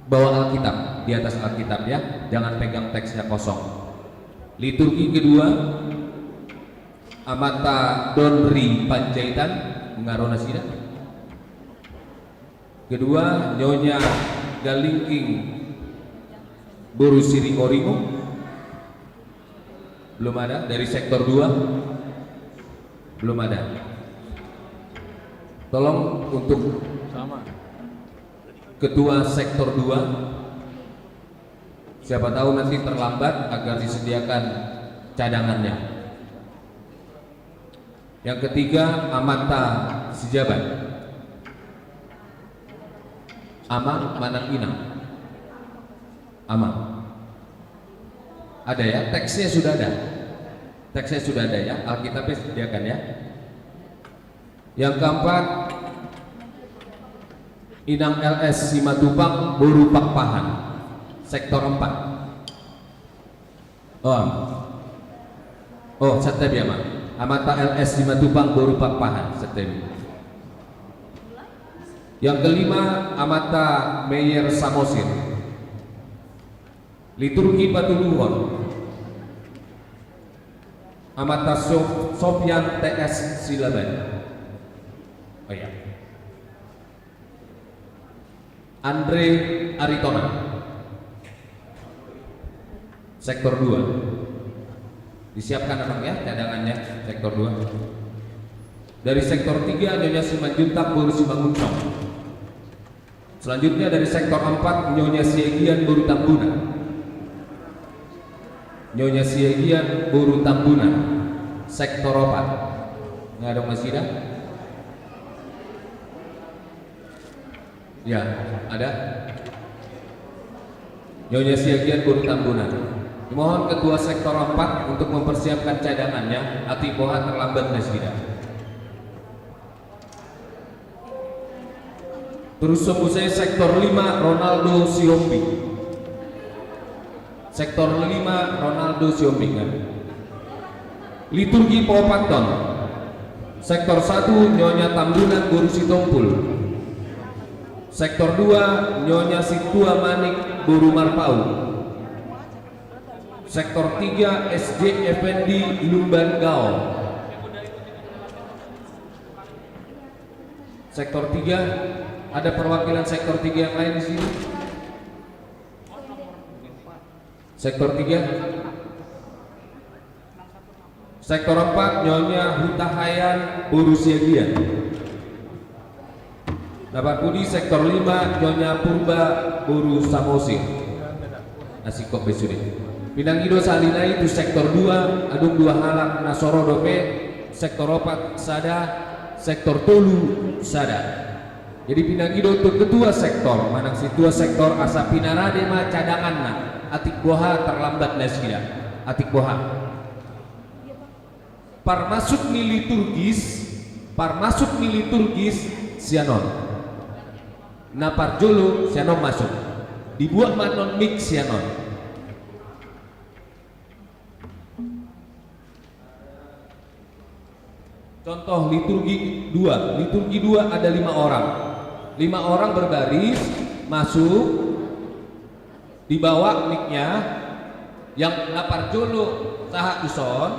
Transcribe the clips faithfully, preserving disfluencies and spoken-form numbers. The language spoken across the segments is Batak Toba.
Bawa Alkitab, di atas Alkitab ya, jangan pegang teksnya kosong. Liturgi kedua, Amanta Donri Panjaitan, nga ro nasida. Kedua, Nyonya Galingking boru Siringoringo. Belum ada dari sektor dua? Belum ada. Tolong untuk ketua sektor dua, siapa tahu nanti terlambat, agar disediakan cadangannya. Yang ketiga, Amanta Sijabat. Amang manang inang? Amang. Ada ya, teksnya sudah ada. Teksnya sudah ada ya, Alkitabnya sediakan ya. Yang keempat, Inang L S Simatupang boru Pakpahan, sektor empat. Oh, oh, santabi, Amang. Amanta L S Simatupang boru Pakpahan, santabi. Yang kelima, Amanta Meyer Samosir. Liturgi patuluhon, Amanta Sof-, Sofyan T S Silaban. Oh iya. Andre Aritonang. Sektor dua. Disiapkan, Amang, ya, cadangannya, sektor dua. Dari sektor tiga, Nyonya Simanjuntak boru Simangunsong. Selanjutnya dari sektor empat, Nyonya Siagian boru Tambunan. Nyonya Siagian boru Tambunan, sektor opat. Nga adong nasida? Ya, ada. Nyonya Siagian boru Tambunan. Dimohon ketua sektor empat untuk mempersiapkan cadangannya, atik boha terlambat nasida. Terus muse sektor lima, Ronaldo Sihombing. Sektor lima, Ronaldo Sihombing, kan? Liturgi paopathon. Sektor satu, Nyonya Tambunan boru Sitompul. Sektor dua, Nyonya Sintua Manik boru Marpaung. Sektor tiga, S J Effendi Lumban Gaol. Sektor tiga, ada perwakilan sektor tiga yang lain di sini? Sektor tiga. Sektor empat, Nyonya Hutahayan boru Siagian. Na parpudi sektor lima, Nyonya Purba boru Samosir. Na singkop be sude. Pinangido sahali nai tu sektor dua, adong dua halak na so ro dope, sektor opat sada, sektor tolu sada. Jadi pinangido tu ketua sektor manang sintua sektor asa pinarade ma cadanganna, atik boha terlambat nasida, atik boha. Parmasuk ni liturgis, parmasuk ni liturgis sian on. Na parjolo sian on masuk. Dibuat ma annon mik sian on. Contoh liturgi dua, liturgi dua ada lima orang. Lima orang berbaris masuk, dibawa miknya, yang na parjolo sahat tu son,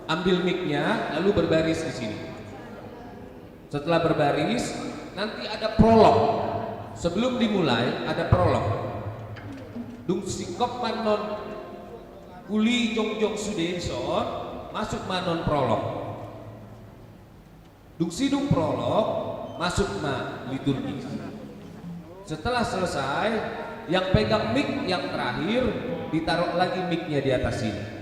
ambil miknya, lalu berbaris di sini. Setelah berbaris, nanti ada prolog. Sebelum dimulai, ada prolog. Dung singkop ma annon uli jongjong sude son, masuk ma annon prolog. Dung sidung prolog, masuk ma liturgi. Setelah selesai, yang pegang mik yang terakhir, ditaruh lagi miknya di atas sini.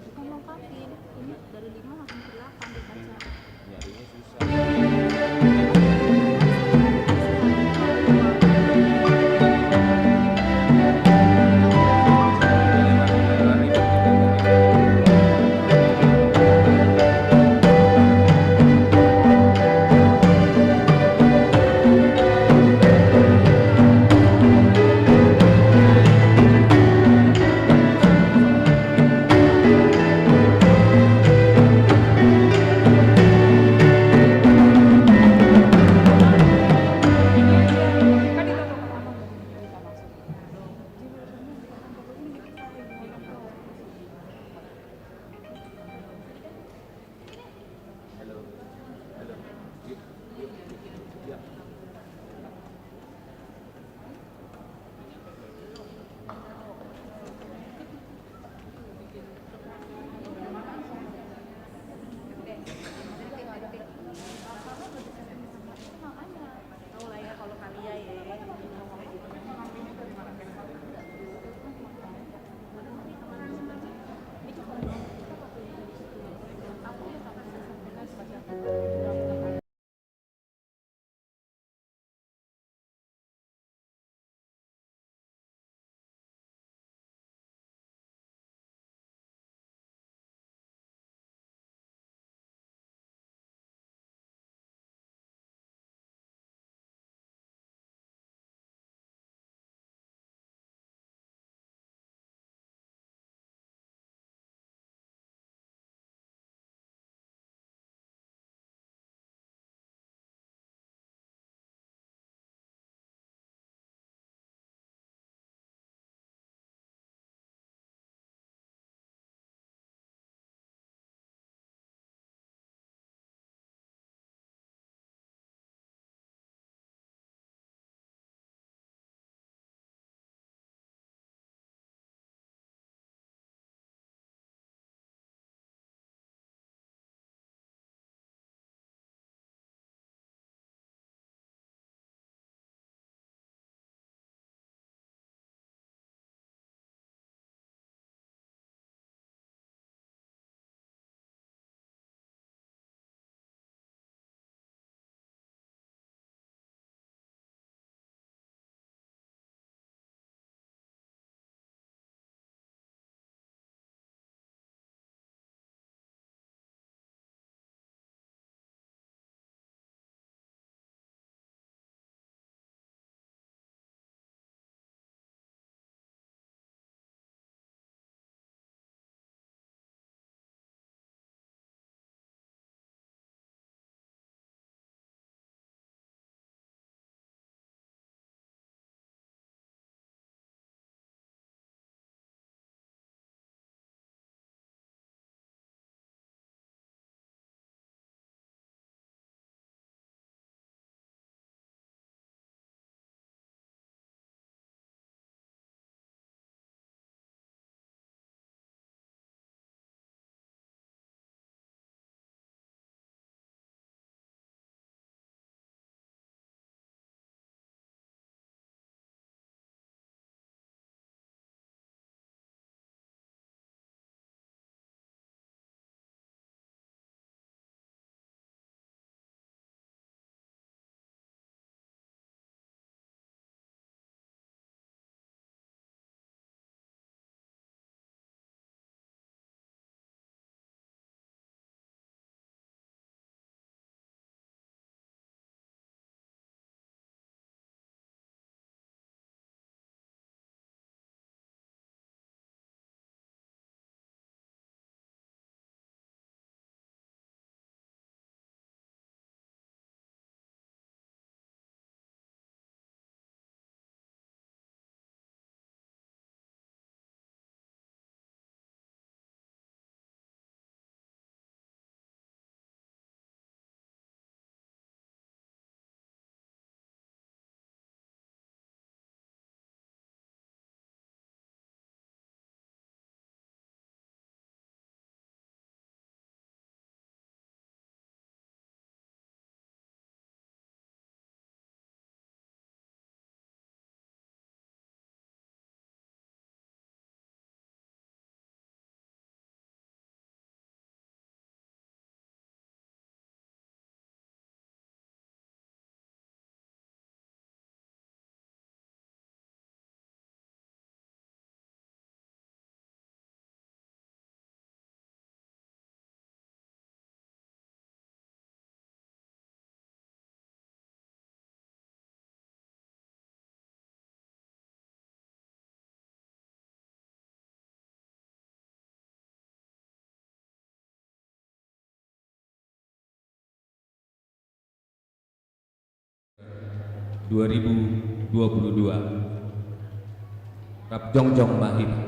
Bukan lengkapin, ini dari lima langsung ke delapan dibaca. Nyarinya susah. dua ribu dua puluh dua. Rap jongjong ma hita.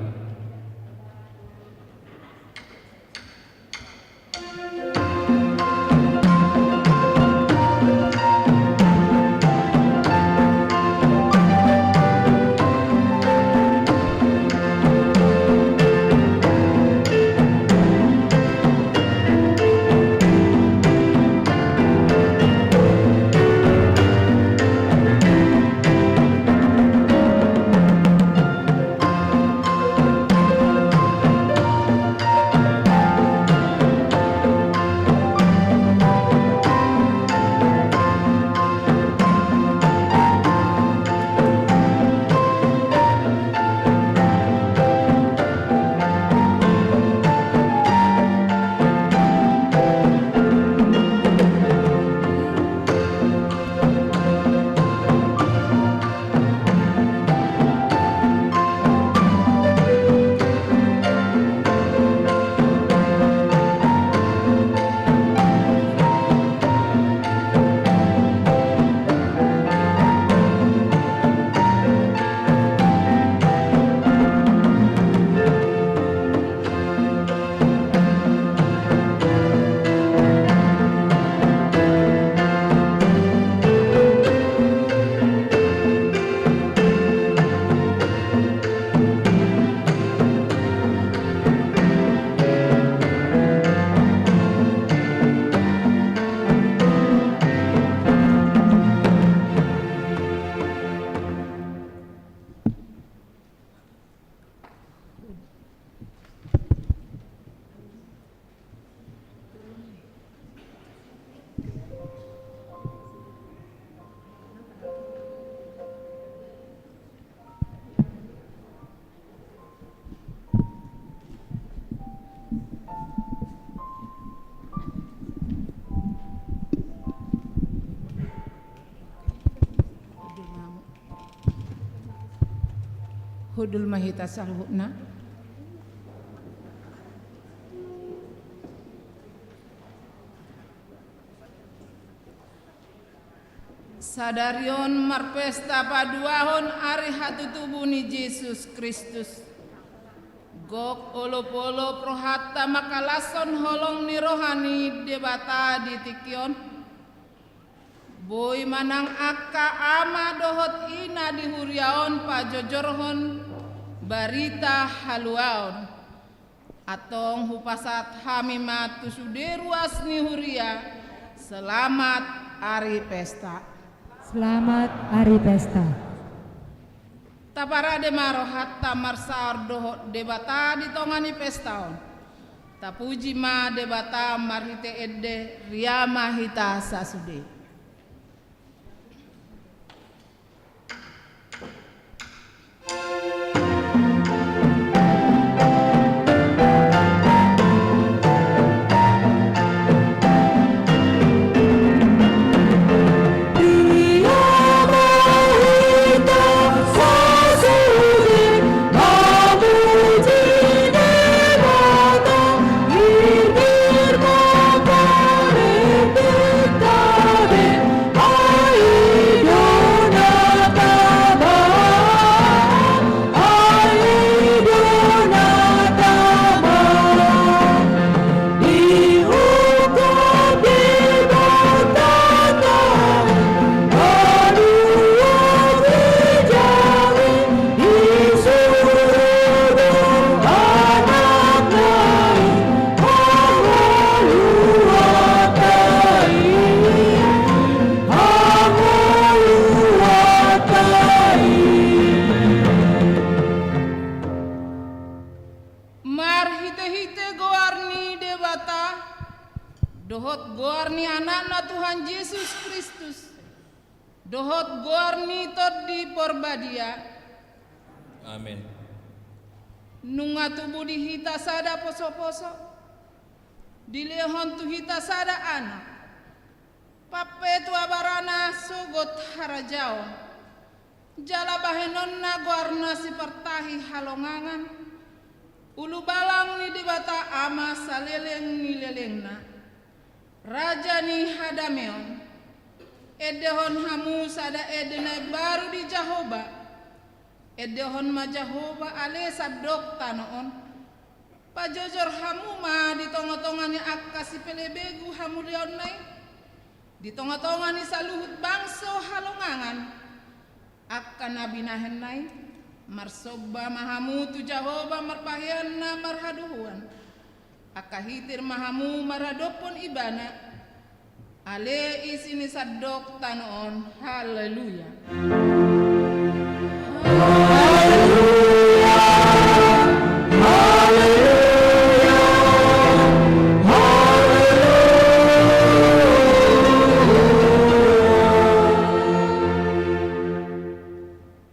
Hundul ma hita saluhutna. Sadari on marpesta paduahon ari hatutubu ni Jesus Kristus. Gok olopolop rohanta mangkalashon holong ni roha ni Debata di tingki on. Boi ma nang angka ama dohot ina di huria on pajojorhon barita haluaon. Antong hupasahat hami ma tu sude ruas ni huria, selamat ari pesta. Selamat ari pesta. Taparade ma rohanta marsaor dohot Debata di tonga ni pesta on. Tapuji ma Debata marhite ende, ria ma hita sasude. Marhitehite goar ni Debata, dohot goar ni Anakna Tuhan Jesus Kristus, dohot goar ni Tondi Porbadia. Amen. Nunga tubu di hita sada posoposo, dilehon tu hita sada Anak, pampetua barana sogot harajaon, jala bahenonna goarna sipartahi halongangan, ulubalang ni Debata Ama saleleng ni lelengna, Raja ni hadameon, Endehon hamu sada ende na imbaru di Jahowa. Endehon ma Jahowa ale sandok tano on. Pajojor hamu ma di tongatonga ni angka sipelebegu hamuliaonna i, di tongatonga ni saluhut bangso halongangan. Angka na binahenna i, marsomba ma hamu tu Jahowa marpahean na marhadohoan. Angka hitir ma hamu maradophon ibana. Ale isi ni sandok tano on. Haleluya. Haleluya. Haleluya. Haleluya.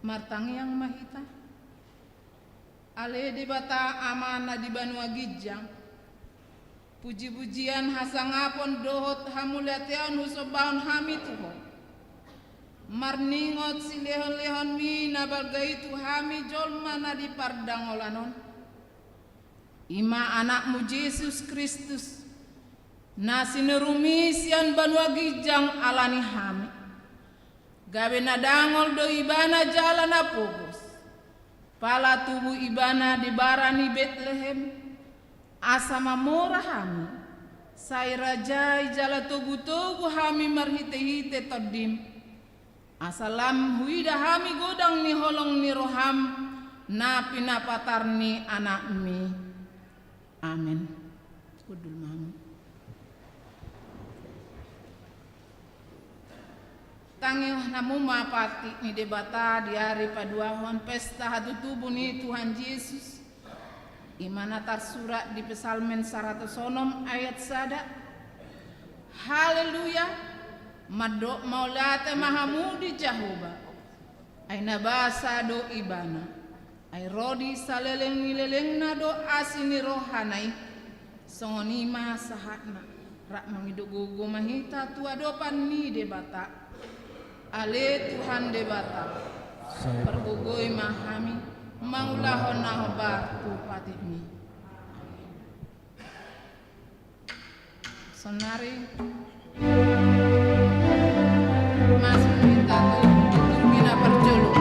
Martangiang ma hita. Ale Debata Ama na di banua ginjang, pujipujian, hasangapon dohot hamuliateon husombahon hami tu Ho. Marningot silehonlehonmi na balga i tu hami jolma na di pardangolan on. I ma Anakmu Jesus Kristus, na sinurumi sian banua ginjang alani hami. Gabe na dangol do ibana jala na pogos. Pala tubu ibana di bara ni Betlehem, asa mamora hami, sai rajai jala togutogu hami marhitehite Tondim. Asa lam huida hami godang ni holong ni roham, na pinapatar ni Anakmi. Amen. Hundul ma hamu. Tangihon hamu ma patik ni Debata di ari paduahon pesta hatutubu ni Tuhan Jesus. I ma na tarsurat di Psalmen saratus onom ayat sada. Haleluya. Mandok mauliate ma hamu di Jahowa. Ai na basa do ibana. Ai ro di saleleng ni lelengna do asi ni rohana i. Songon i ma sahatna. Rap mangido gogo ma hita tu adopan ni Debata. Ale Tuhan Debata, sai pargogoi ma hami mangulahon na hombar tu patikmi. Sonari masuk hita tu liturgi na parjolo.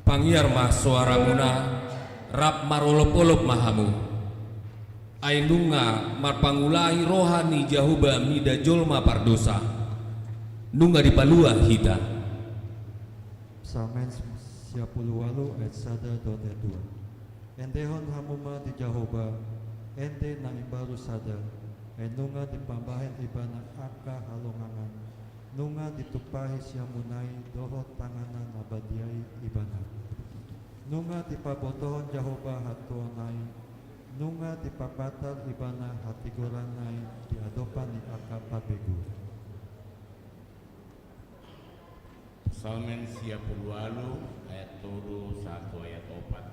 Pangiar ma soaramuna, rap marolopolop ma hamu. Ai nunga marpangulahi roha ni Jahowa mida jolma pardosa. Nunga dipalua hita. Psalmen sia pulu ualu ayat sada dohot ayat dua. Endehon hamu ma di Jahowa ende na imbaru sada, ai nunga dipambahen ibana angka halongangan, nunga ditumpahi siamun i dohot tanganna na badia i ibana. Nunga dipabotohon Jahowa hatuaonna i, nunga dipapatar ibana hatigoranna i di adopan ni angka parbegu. Psalmen sia pulu ualu ayat tolu sahat tu ayat opat.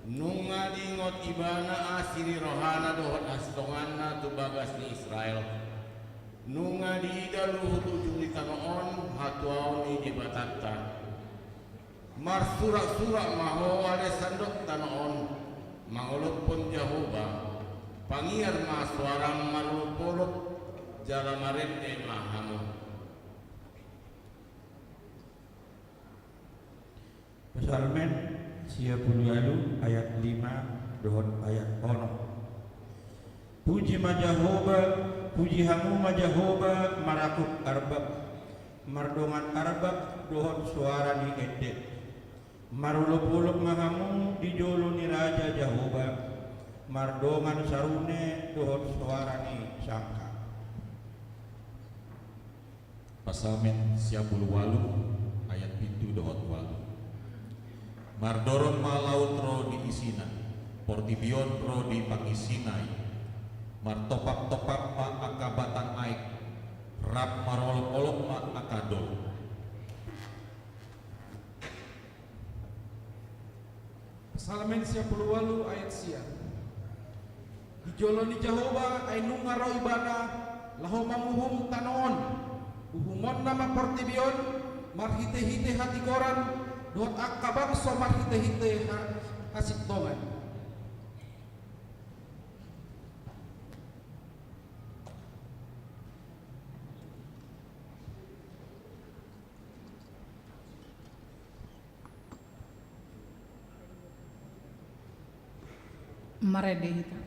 Nunga diingot ibana asi ni rohana dohot hasonganna tu bagas ni Israel. Nunga diida luhut ujung ni tano on hatuaon ni Debatanta. Marsuraksurak ma ho ale sandok tano on, mangolophon Jahowa. Pangiar ma soaram marolopolop, jala marende ma hamu. Psalmen sia pulu ualu ayat lima dohot ayat onom. Puji ma Jahowa, puji hamu ma Jahowa marangkup arbab, mardongan arbab dohot soara ni ende. Marolopolop ma hamu di jolo ni Raja Jahowa, mardongan sarune dohot soara ni sangkap. Psalmen sia pulu ualu, ayat pitu dohot ualu. Mardorong ma laut ro di isina, portibi on ro di pangisina i. Martopap-topap ma angka batang aek, rap marolopolop ma angka dolok. Psalmen sia pulu ualu ayat sia. Di jolo ni Jahowa ai nunga ro Ibana laho manguhum tano on. Uhumonna ma portibi on marhite-hite hatigoran, dohot angka bangso marhite-hite ha-, hasintongan. Marende hita.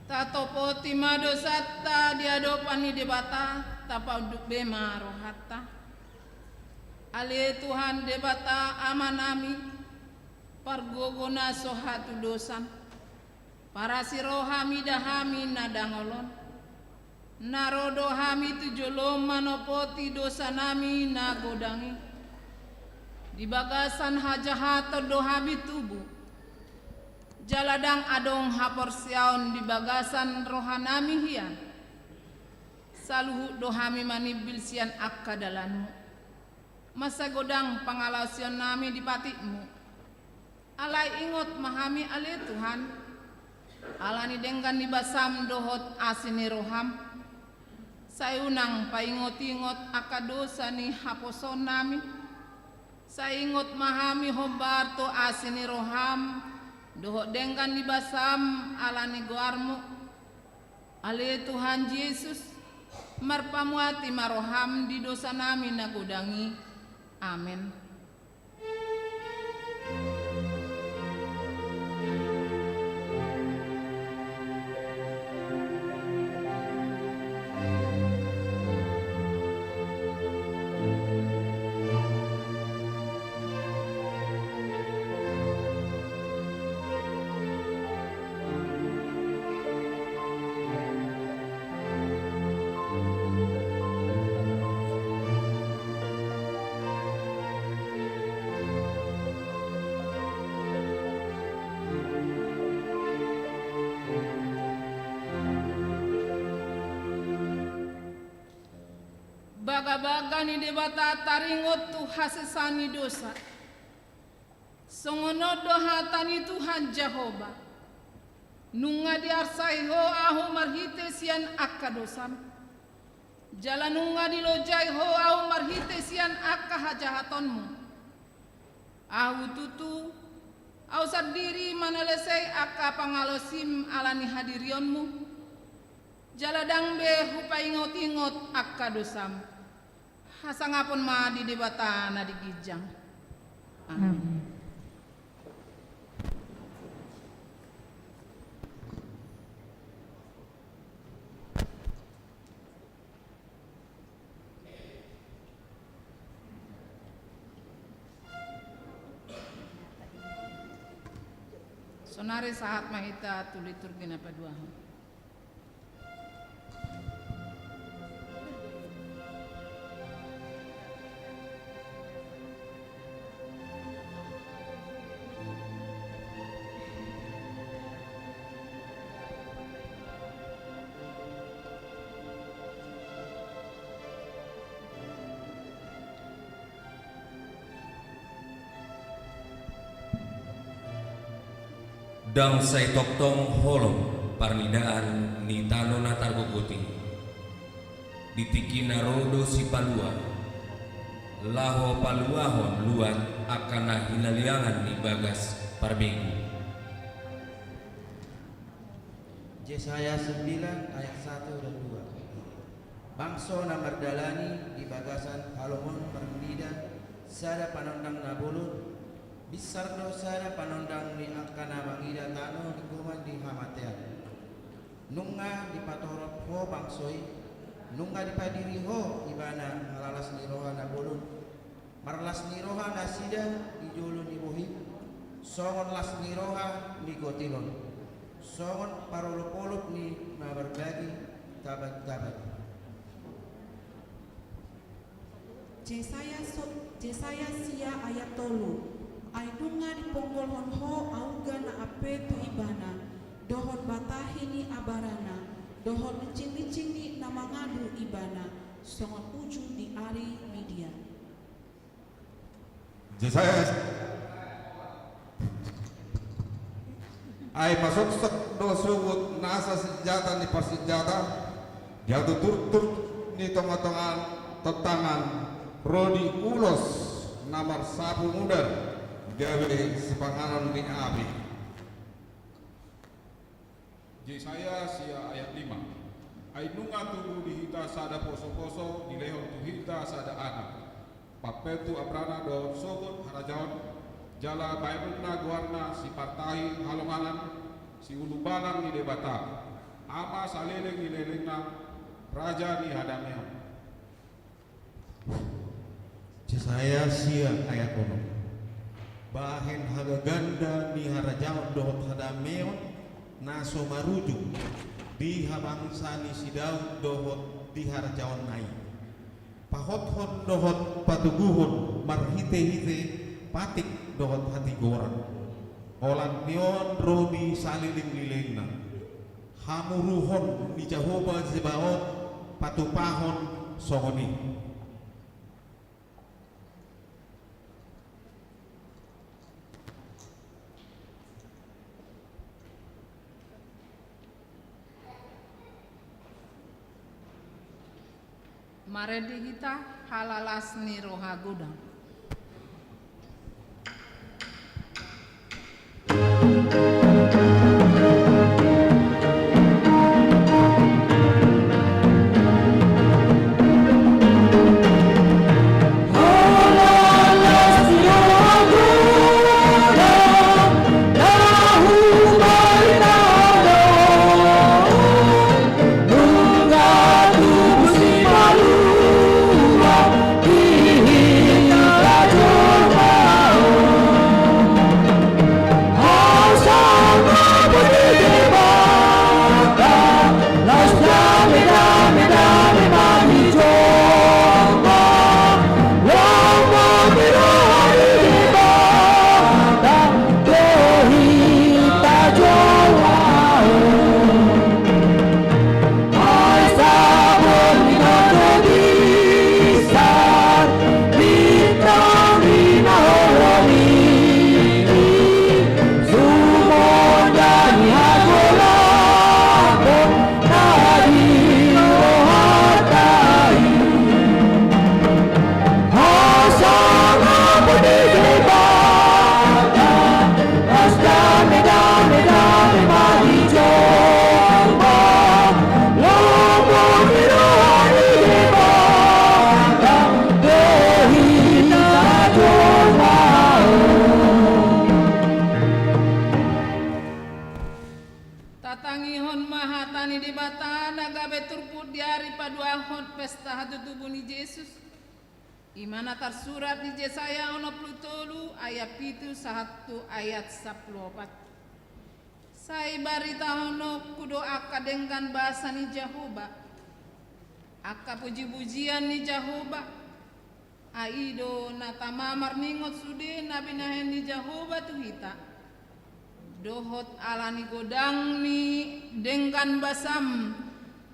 Tatopoti ma dosanta di adopan ni Debata, tapaunduk be ma rohanta. Ale Tuhan Debata Amanami, pargogo na so hatudosan, parasi roha mida hami na dangol on. Na ro do hami tu jolom manopoti dosanami na godang i. Di bagasan hajahaton do hami tubu. Jala ndang adong haporseaon di bagasan rohanami hian. Saluhut do hami manimbil sian angka dalanmu. Mansai godang pangalaosionnami di patikmu. Alai ingot ma hami ale Tuhan, ala ni denggan ni basam dohot asi ni roham. Sai unang paingot-ingot angka dosa ni haposoonnami. Sai ingot ma hami hombar tu asi ni roham, dohot denggan ni basam ala ni goarmu. Ale Tuhan Jesus, marpamuati ma roham di dosanami na godang i. Amen. Bagabaga ni Debata taringot tu hasesaan ni dosa. Songon on do hata ni Tuhan Jahowa: Nunga diarsai ho ahu marhite sian angka dosam, jala nunga dilojai ho ahu marhite sian angka hajahatonmu. Ahu tutu, ahu sandiri manalesei angka pangalaosim ala ni hadirionmu, jala ndang be hupaingot-ingot angka dosam. Hasangapon ma di Debata na di ginjang. Amin. Amin. Sonari sahat ma hita tu liturgi na paduahon. Ndang sai tongtong holom parnidaan ni tano na targogot i. Di tingkina ro do Sipalua, laho paluahon luat angka na hinaleangan di bagas parbegu. Jesaya sembilan ayat satu dan dua. Bangso na mardalani di bagasan holom on marnida sada panondang na bolon, binsar do sada panondang ni angka na mangida tano linggoman di hamatean. Nunga dipatorop ho bangso i, nunga dipadiri ho ibana halalas ni roha na bolon, marlas ni roha nasida di jolo ni bohim, songon las ni roha ni gotilon, songon parolopolop ni na marbagi tabantaban. Jesaya so-, Jesaya sia ayat tolu. Ai nunga diponggolhon ho auga na ampe tu ibana, dohot batahi ni abarana, dohot licinglicingi na mangadu ibana, songon uju di ari Midian. Jesaya. Ai masoksok do sogot nasa sinjata ni parsinjata, jatuh turtur ni tongatonga tontangan, ro di ulos na marsapu mudar, gabe sipanganon ni api. Jesaya sia ayat lima. Ai nunga tubu di hita sada posoposo, dilehon tu hita sada anak. Pampetu abrana dohot sogot harajaon, jala baenonna goarna Sipartahi Halongangan, Siulubalang ni Debata, Ama saleleng ni lelengna, Raja ni hadameon. Jesaya sia ayat onom. Bahen hagaganda ni harajaon dohot hadameon na so marujung di habangsa ni si Daud dohot di harajaonna i. Pahothon dohot patoguhon marhitehite patik dohot hatigoran. Holan ni on ro di saleleng ni lelengna. Hamuruhon ni Jahowa Zebaot patupahon songon i. Marende hita halalas ni roha godang. Tatangihon ma hata ni Debata na gabe turpuk di ari paduahon pesta hatutubu ni Jesus. I ma na tarsurat di Jesaya onom pulu tolu ayat pitu sahat tu ayat sampulu opat. Sai baritahononku do angka denggan basa ni Jahowa, angka pujipujian ni Jahowa. Ai i do na tama marningot sude na binahen ni Jahowa tu hita, dohot ala ni godang ni denggan basam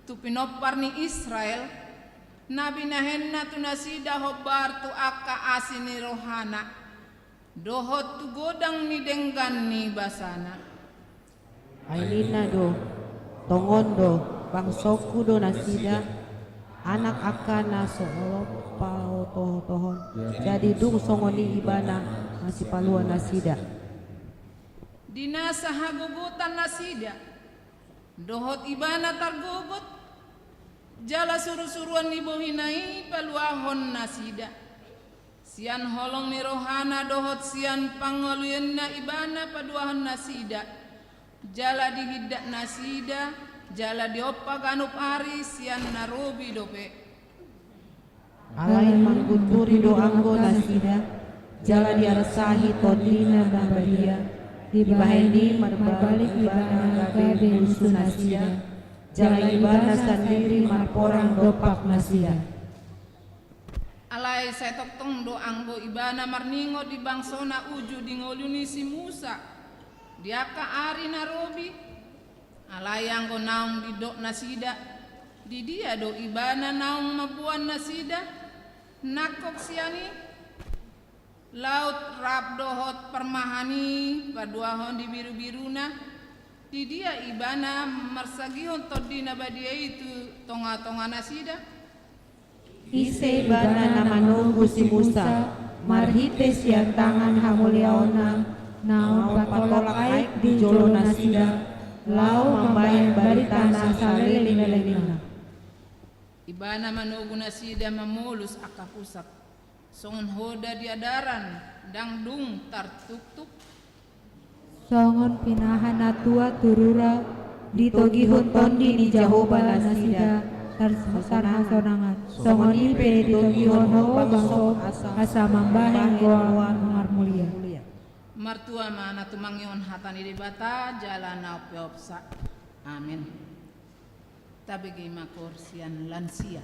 tu pinompar ni Israel, na binahenna tu nasida hombar tu angka asi ni rohana, dohot tu godang ni denggan ni basana. Ai ninna do, tongon do, bangsongku do nasida, anak angka na so olo paotohotohon. Jadi dung songon i ibana masipalua nasida. Di nasa hagogotan nasida, dohot ibana targogot, jala surusuruan ni bohina i paluahon nasida. Sian holong ni rohana dohot sian pangaluenna ibana paduahon nasida, jala dihindat nasida, jala diompa ganup ari sian na robi dope. Alai mangguturi do anggo nasida, jala diarsahi Tondina na badia, dibahen i marbalik ibana gabe musu nasida, jala ibana sandiri marporang dompak nasida. Alai sai tongtong do anggo ibana marningot di bangsona uju di ngolu ni si Musa, di angka ari na robi. Alai anggo naung didok nasida, di dia do ibana naung mamboan nasida, nangkok sian i? Laut rap dohot parmahan i paduahon di birubiruna, di dia ibana marsagihon Tondi na badia i tu tongatonga nasida? Ise ibana na manogu si Musa, marhite sian tangan hamuliaonna, naung patolak aek di jolo nasida, laho mambahen barita na saleleng-lelengna. Ibana manogu nasida mamolus angka pusat, songon hoda di adaran, ndang dung tartuktuk. Songon pinahan na tua tu rura, ditogihon Tondi ni Jahowa nasida, tar-, tarhasonangan. Songon i pe ditogihon ho bangso, asa mambahen goar marmulia. Martua ma na tumangihon hata ni Debata, jala na umpeopsa. Amin. Tabege ma koor sian lansia.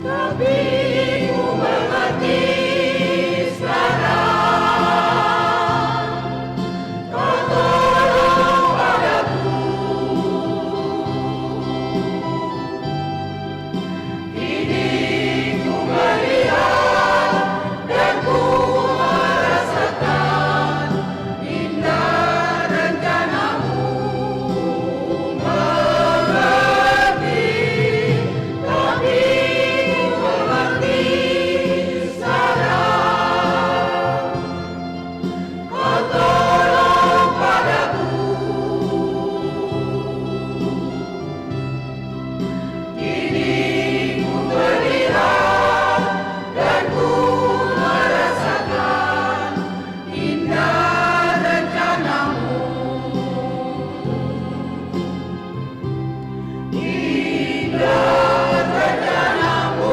Tapi ku mengerti sekarang, kau tolong padaku. Kini ku melihat dan ku merasakan indah rencanamu. Mengerti, tapi ku mengerti sekarang. Kau tolong padaku. Kini ku melihat dan ku merasakan indah rencanamu. Indah rencanamu.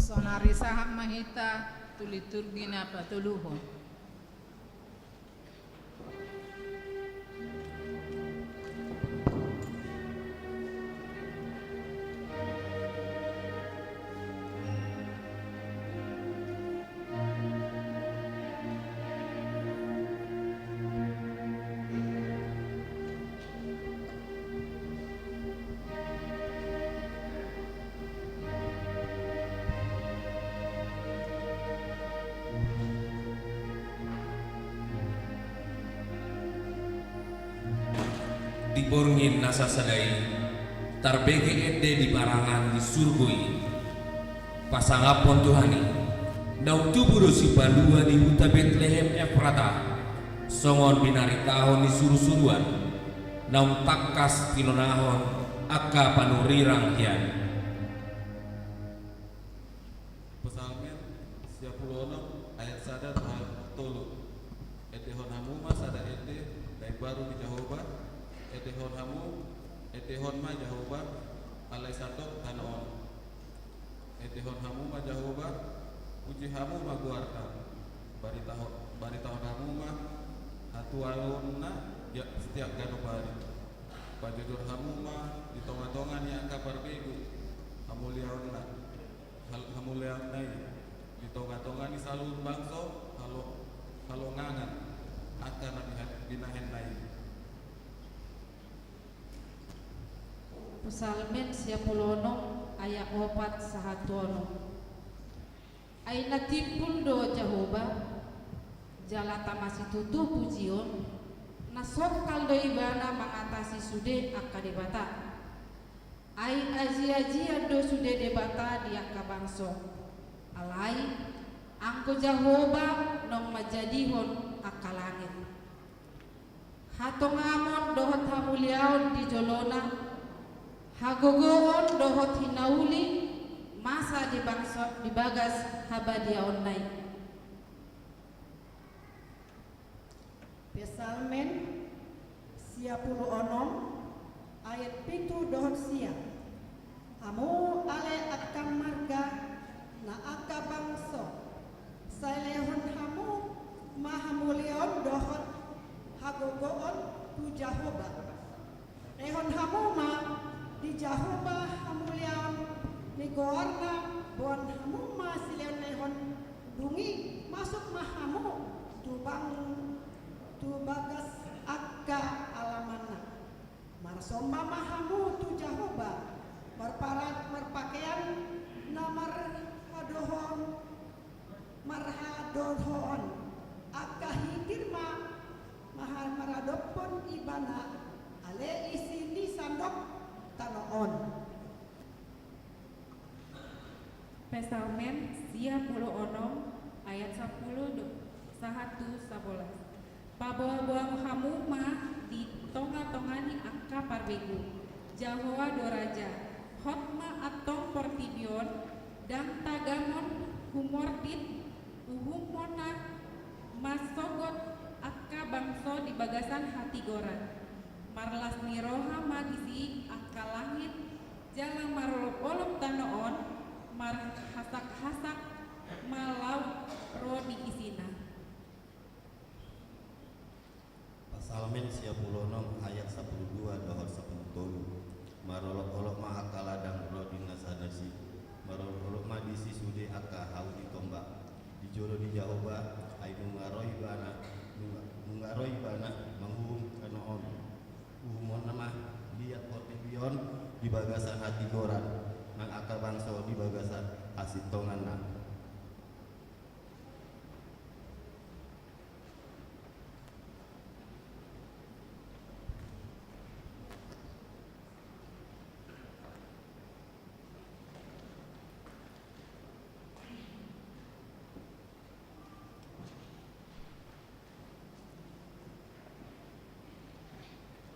Saonari sahat ma hita tu liturgi na patoluhon. Di borngin na sasada i, tarbege ende di parangan di surgo i. Pasangaphon Tuhan i, naung tubu do sipalua di huta Betlehem Efrata, songon binaritahon ni surusuruan, naung tangkas tinonahon angka panurirang hian. Psalmen sia pulu onom ayat sada tu ayat tolu. Endehon hamu ma sada ende na imbaru di Jahowa, endehon hamu, endehon ma Jahowa, alai sandok tano on. Endehon hamu ma Jahowa, puji hamu ma goarna, baritahon, baritahon hamu ma hatuaonna di setiap ganup ari. Pajojor hamu ma di tongatonga ni angka parbegu hamuliaonna, hal-, hamuliaonna i di tongatonga ni saluhut bangso, halo-, halongangan angka na biha-, binahenna i. Psalmen sia pulu onom ayat opat sahat tu onom. Ai na timbul do Jahowa, jala tama situtu pujion, na songkal do Ibana mangatasi sude angka debata. Ai ajiajian do sude debata di angka bangso. Alai anggo Jahowa naung manjadihon angka langit. Hatongamon dohot hamuliaon di jolona, hagogoon dohot hinauli masa di bangso, di bagas habadiaonna i. Psalmen sia pulu onom ayat pitu dohot sia. Hamu ale angka marga na angka bangso, sai lehon hamu ma hamuliaon dohot hagogoon tu Jahowa. Lehon hamu ma di Jahowa hamuliaon ni goarna, boan hamu ma silehonlehon. Dung i masuk ma hamu tu bang-, tu bagas angka alamanna. Marsomba ma hamu tu Jahowa, marpara-, marpakean na marhadohoon, marhadohoon, angka hitir ma maha-, maradophon Ibana, ale isi ni sandok tano on. Psalmen sia pulu onom ayat sampulu. Boa-boa hamu ma di tonga-tonga ni angka parbegu. Jahowa do raja. Hot ma antong portibi on, ndang tagamon humordit. Uhumonna ma sogot angka bangso di bagasan hatigoran. Marlas ni roha ma disi angka langit, jala marolop-olop tano on, marhasak-hasak ma laut ro di isina. Psalmen sia pulu onom ayat sapulu dua dohot sapulu tolu. Marolop-olop ma angka ladang ro di na sadari, marolop-olop ma disi sude angka hau ni tombak. Di jolo ni Jahowa, ai nunga ro ibana, nunga, nunga ro ibana manguhum tano on. Uhumonna ma liat portibi on di bagasan hatigoran, nang angka bangso di bagasan hasintonganna.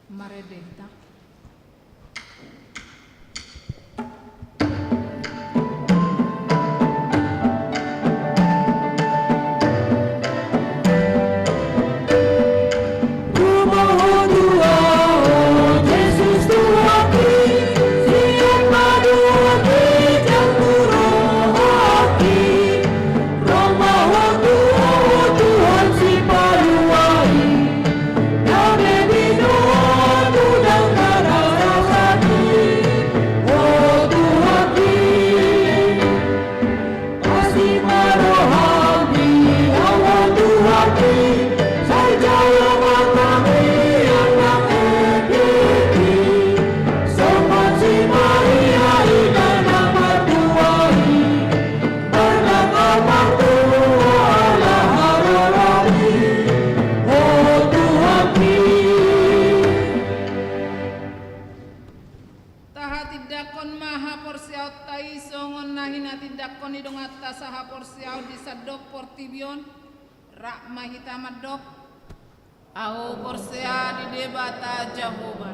Marende hita. Tahatindangkon ma haporseaonta i songon na hinatindangkon ni donganta sahaporseaon di sandok portibi on. Rap ma hita mandok. Ahu porsea di Debata Jahowa,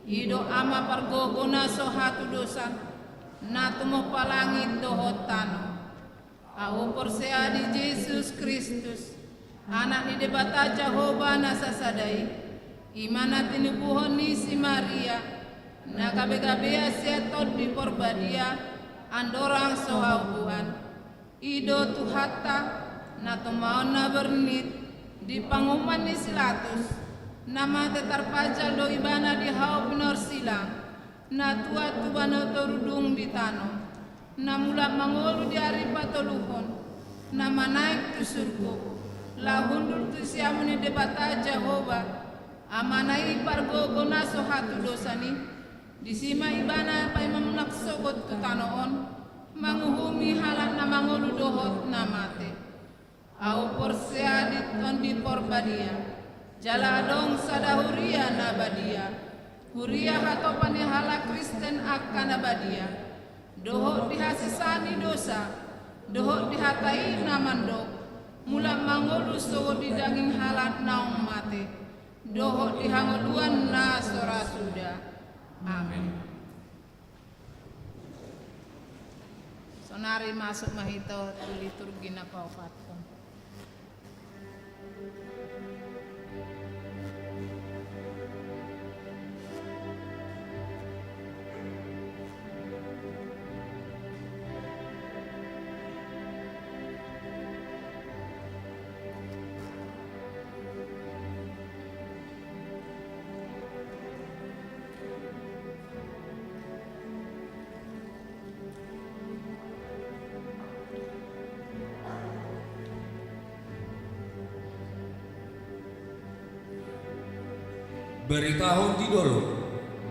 i do Ama pargogo na so hatudosan, na tumompa langit dohot tano. Ahu porsea di Jesus Kristus, Anak ni Debata Jahowa na sasada i, i ma na tinubuhon ni si Maria, na gabe-gabea sian Tondi Porbadia, andorang so hau buhan. I do Tuhanta, na tumaon na bernit, di panguhuman ni si Latus, na mate tarpajal do ibana di hau pinorsila, na tuat tu banua toru dung di tano, na mulak mangolu di ari patoluhon, na manaek tu surgo, laho hundul tu siamun ni Debata Jahowa, Amana i pargogo na so hatudosan i, disi ma ibana paima mulak sogot tu tano on, manguhumi halak na mangolu dohot na mate. Ahu porsea di Tondi Porbadia, jala adong sada huria na badia, huria hatopan ni halak Kristen angka na badia, dohot di hasesaan ni dosa, dohot di hata i na mandok, mulak mangolu sogot di daging halak naung mate, dohot di hangoluan na so ra suda. Amen. Sonari masuk ma hita tu liturgi na paopathon. Baritahon di dolok,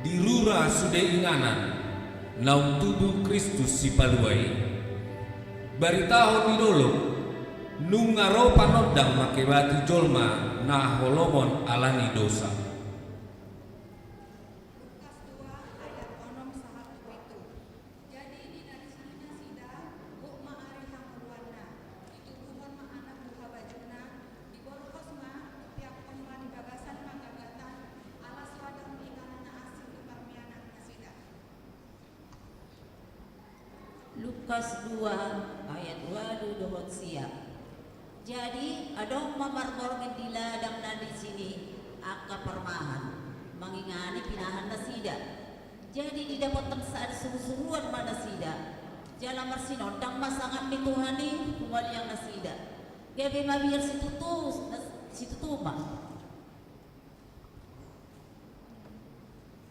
di rura sude inganan, naung tubu Kristus Sipalua i. Baritahon di dolok, nunga ro panondang mangkebati jolma na holomon ala ni dosa. Lukas dua ayat onom sahat tu pitu. Jadi di na disuhi nasida, gok ma ari hangoluanna, ditubuhon ma anak buha bajuna, diborhos ma, dipeakkon Lukas dua ayat ualu dohot sia. Jadi adong ma marborngin di ladang na disi angka parmahan, mangingani pinahan nasida. Jadi didapothon sada surusuruan ma nasida, jala marsinondang ma sangap ni Tuhan i humaliang nasida. Gabe mabiar situtu, situtu ma.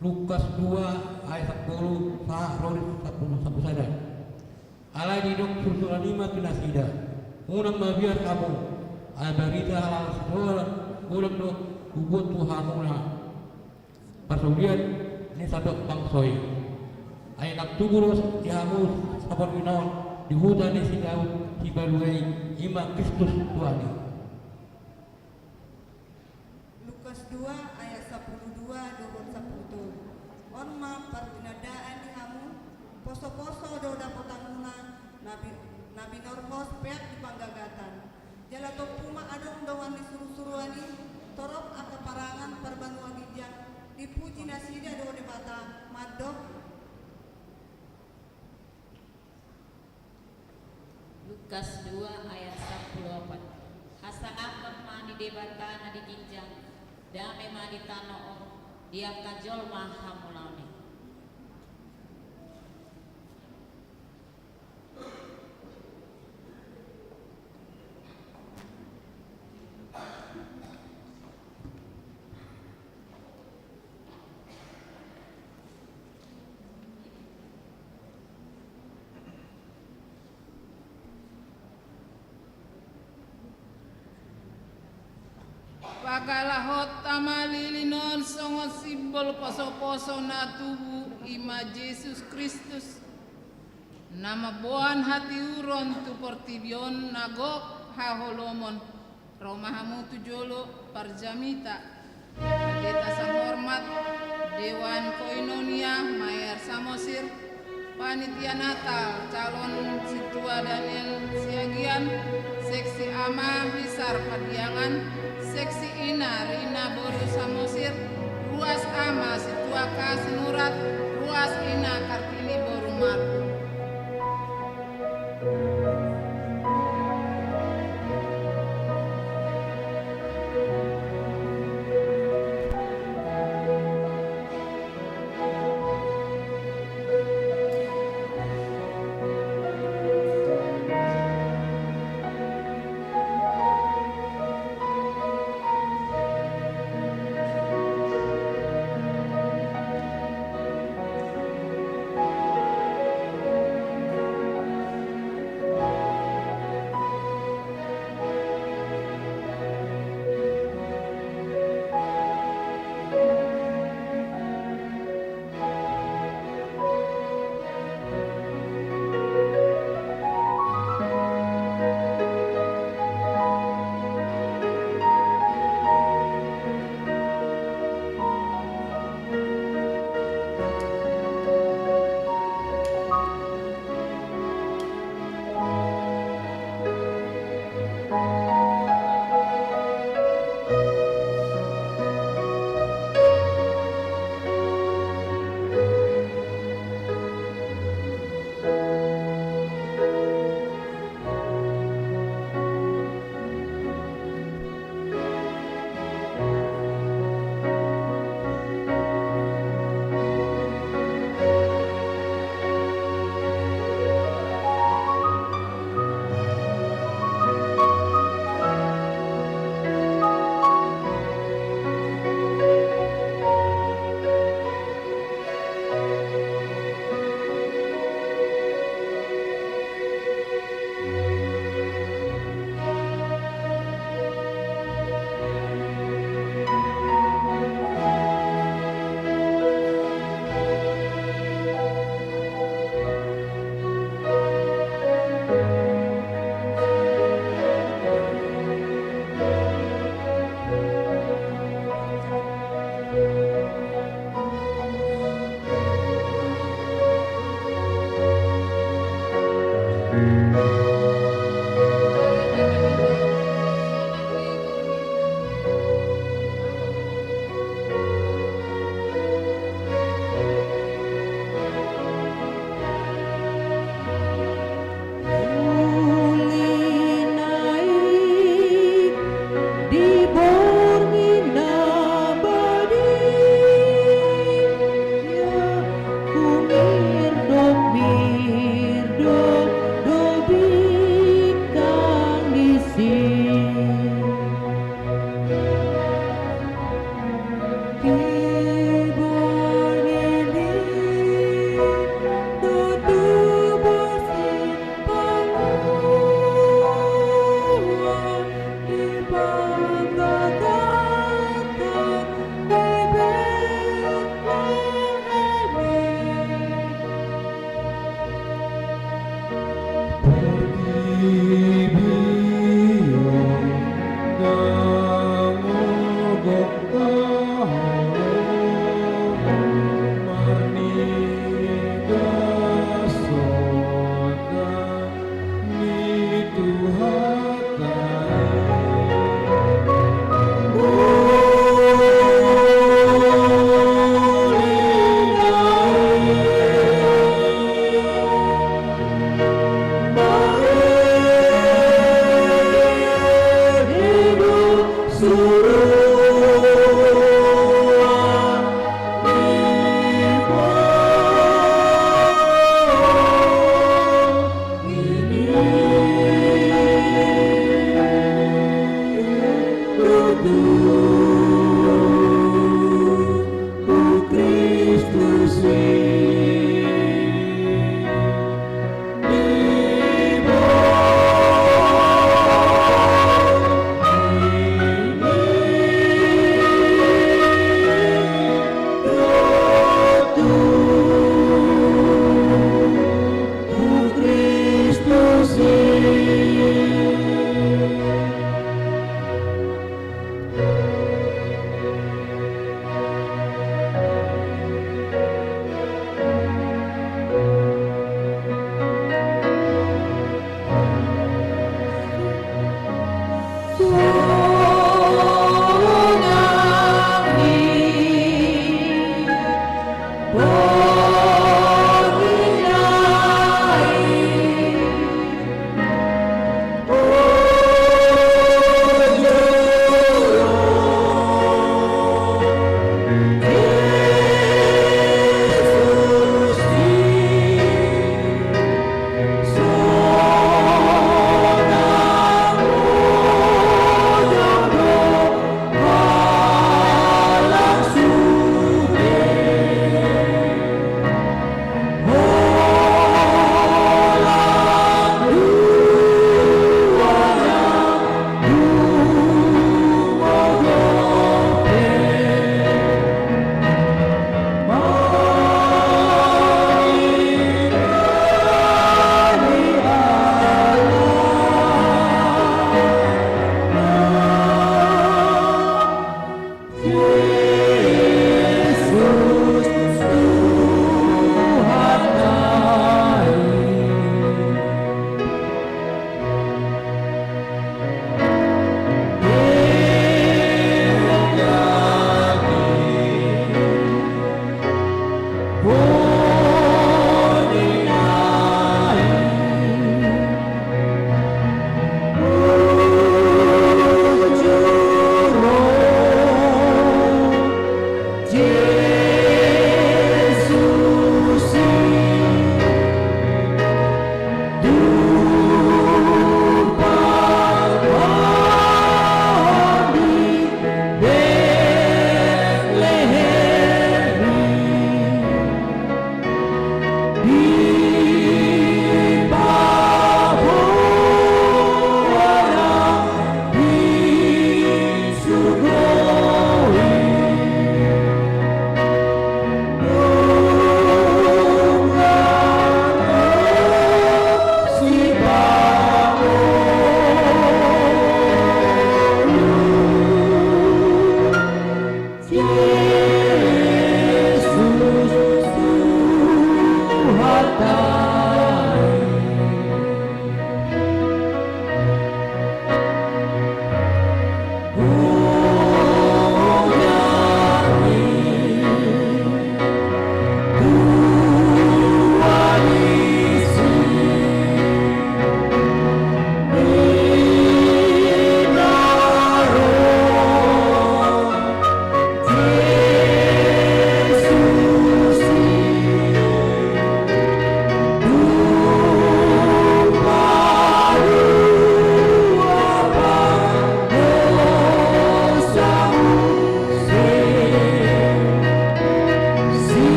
Lukas dua ayat sampulu sahat ro di sampulu, sampulu sada. Alai didok surusuruan i ma tu nasida: Unang mabiar hamu, ai barita halak siholan godang do hubuat tu hamuna parsaulian ni sandok bangso i. Ai nang tubu do di hamu saportibi on di huta ni si Daud Sipaluahon i, i ma Kristus Tuhan i. Lukas dua ayat sampulu dua dohot sampulu tolu. On ma partinandaan di hamu: Posoposo do dapotanmuna na bi-, na binorhos peak di panggagatan. Jala tompu ma adong dongan ni surusuruan i, torop angka parangan parbanua ginjang, dipuji nasida do Debata, mandok. Lukas dua ayat sampulu opat. Hasangapon ma ni Debata na di ginjang, dame ma di tano on di angka jolma hamulaon i. Pagalahonta ma lilin on songon simbol posoposo na tubu, i ma Jesus Kristus, na mamboan hatiuron tu portibi on na gok haholomon. Ro ma hamu tu jolo, parjamita. Pendeta sahormat, Dewan Koinonia Mayor Samosir, panitia Natal, calon sintua Daniel Siagian, seksi ama Hisar Pandiangan, seksi ina Rina boru Samosir, ruas ama sintua Kasinurat, ruas ina Kartini boru Marbu.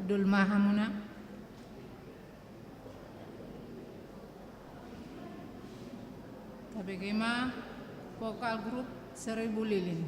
Dolma hamuna. Tabege ma vokal grup Seribu Lilin.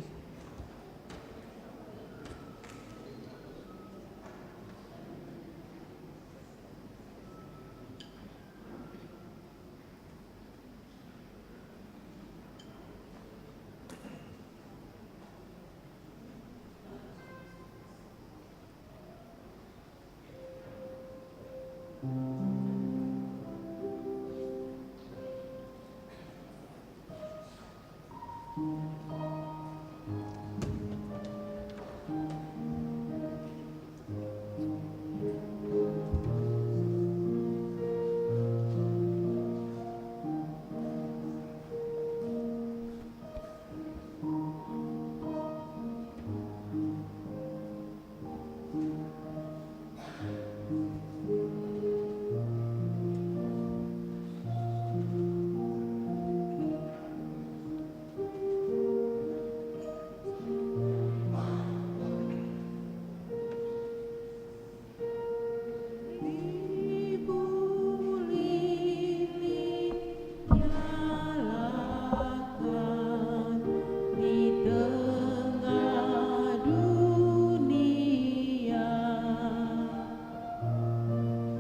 Di tengah dunia,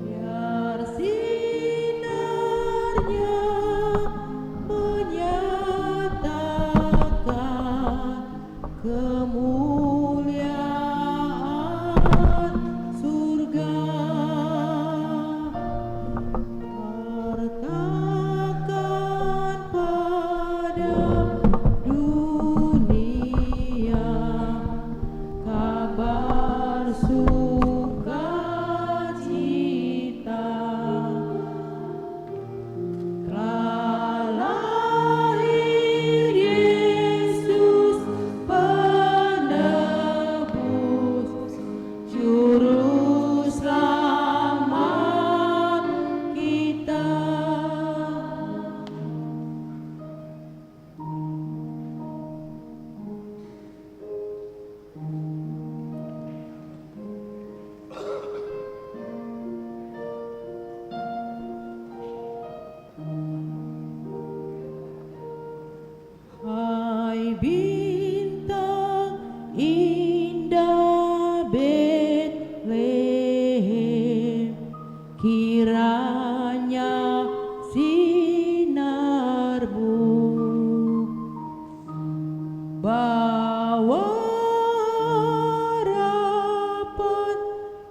biar sinarnya menyatakan kemuliaan surga. Wartakan pada dunia kabar sukacita. Telah lahir Yesus Penebus, Juru Selamat kita. Hai bintang indah Betlehem, kiranya sinarmu bawa harapan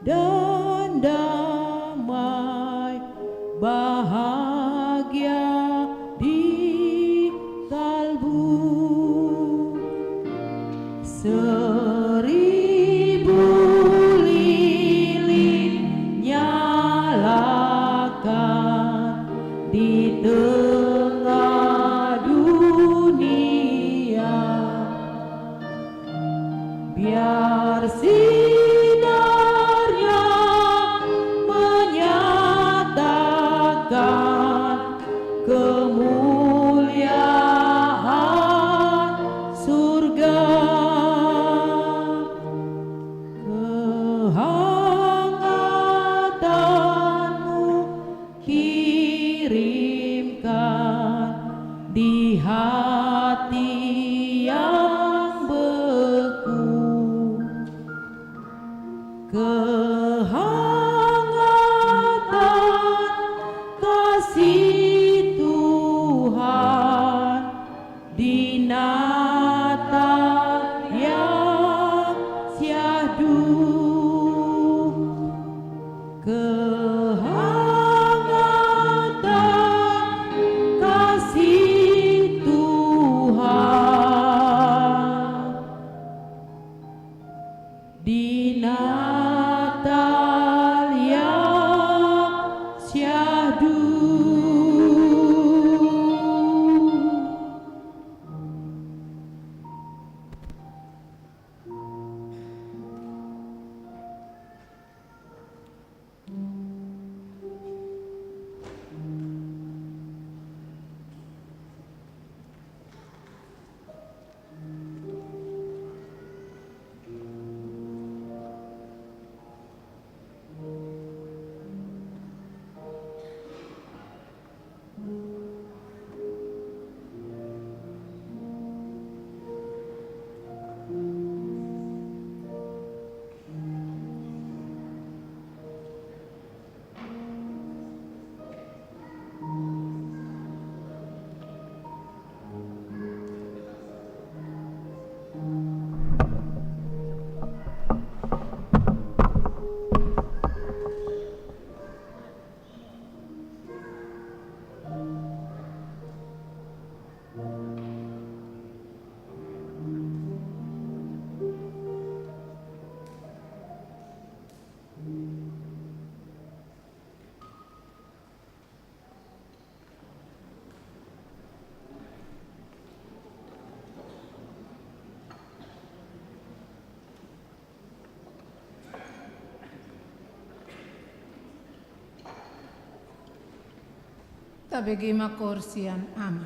dan damai bahagia di kalbu. Seribu lilin nyalakan di tengah dunia. Biar sinarnya menyatakan kemuliaan surga. Kehangatanmu kirimkan di hati yang beku. Kehangatan kasih Tuhan di Natal yang syahdu. Kehangatan kasih Tuhan di Natal yang syahdu. Tabege ma koor sian Ama.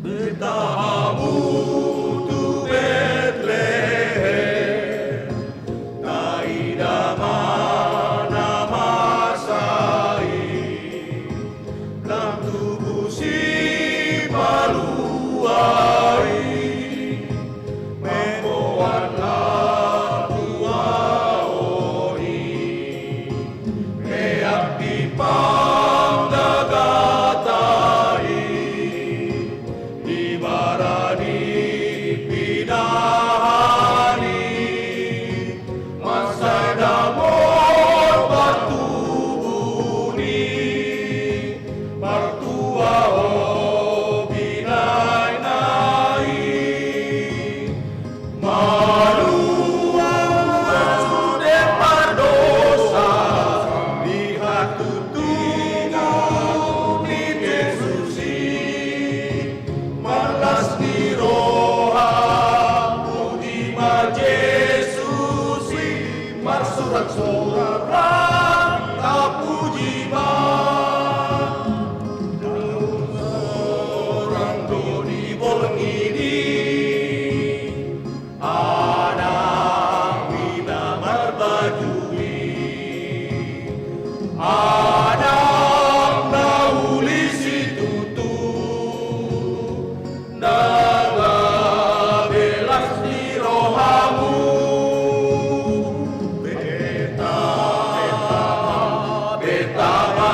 Beta hamu tu Betlehem, taida ma na masa i. Lam tubu Sipalua i, mamboan lagu ahu i, meak di panggagatan i, di bara ni pinahan i, mansai damot partubu ni partua on binahen na i. Malua sude pardosa di hatutubu ni Jesus i. Marlas ni roha, puji ma Jesus i, marsorak-sorak tapuji ma. Naung sorang do di borngin i, anak mina marbaju i, anak na uli situtu, na gabe las ni rohamu. Beta, beta, beta ma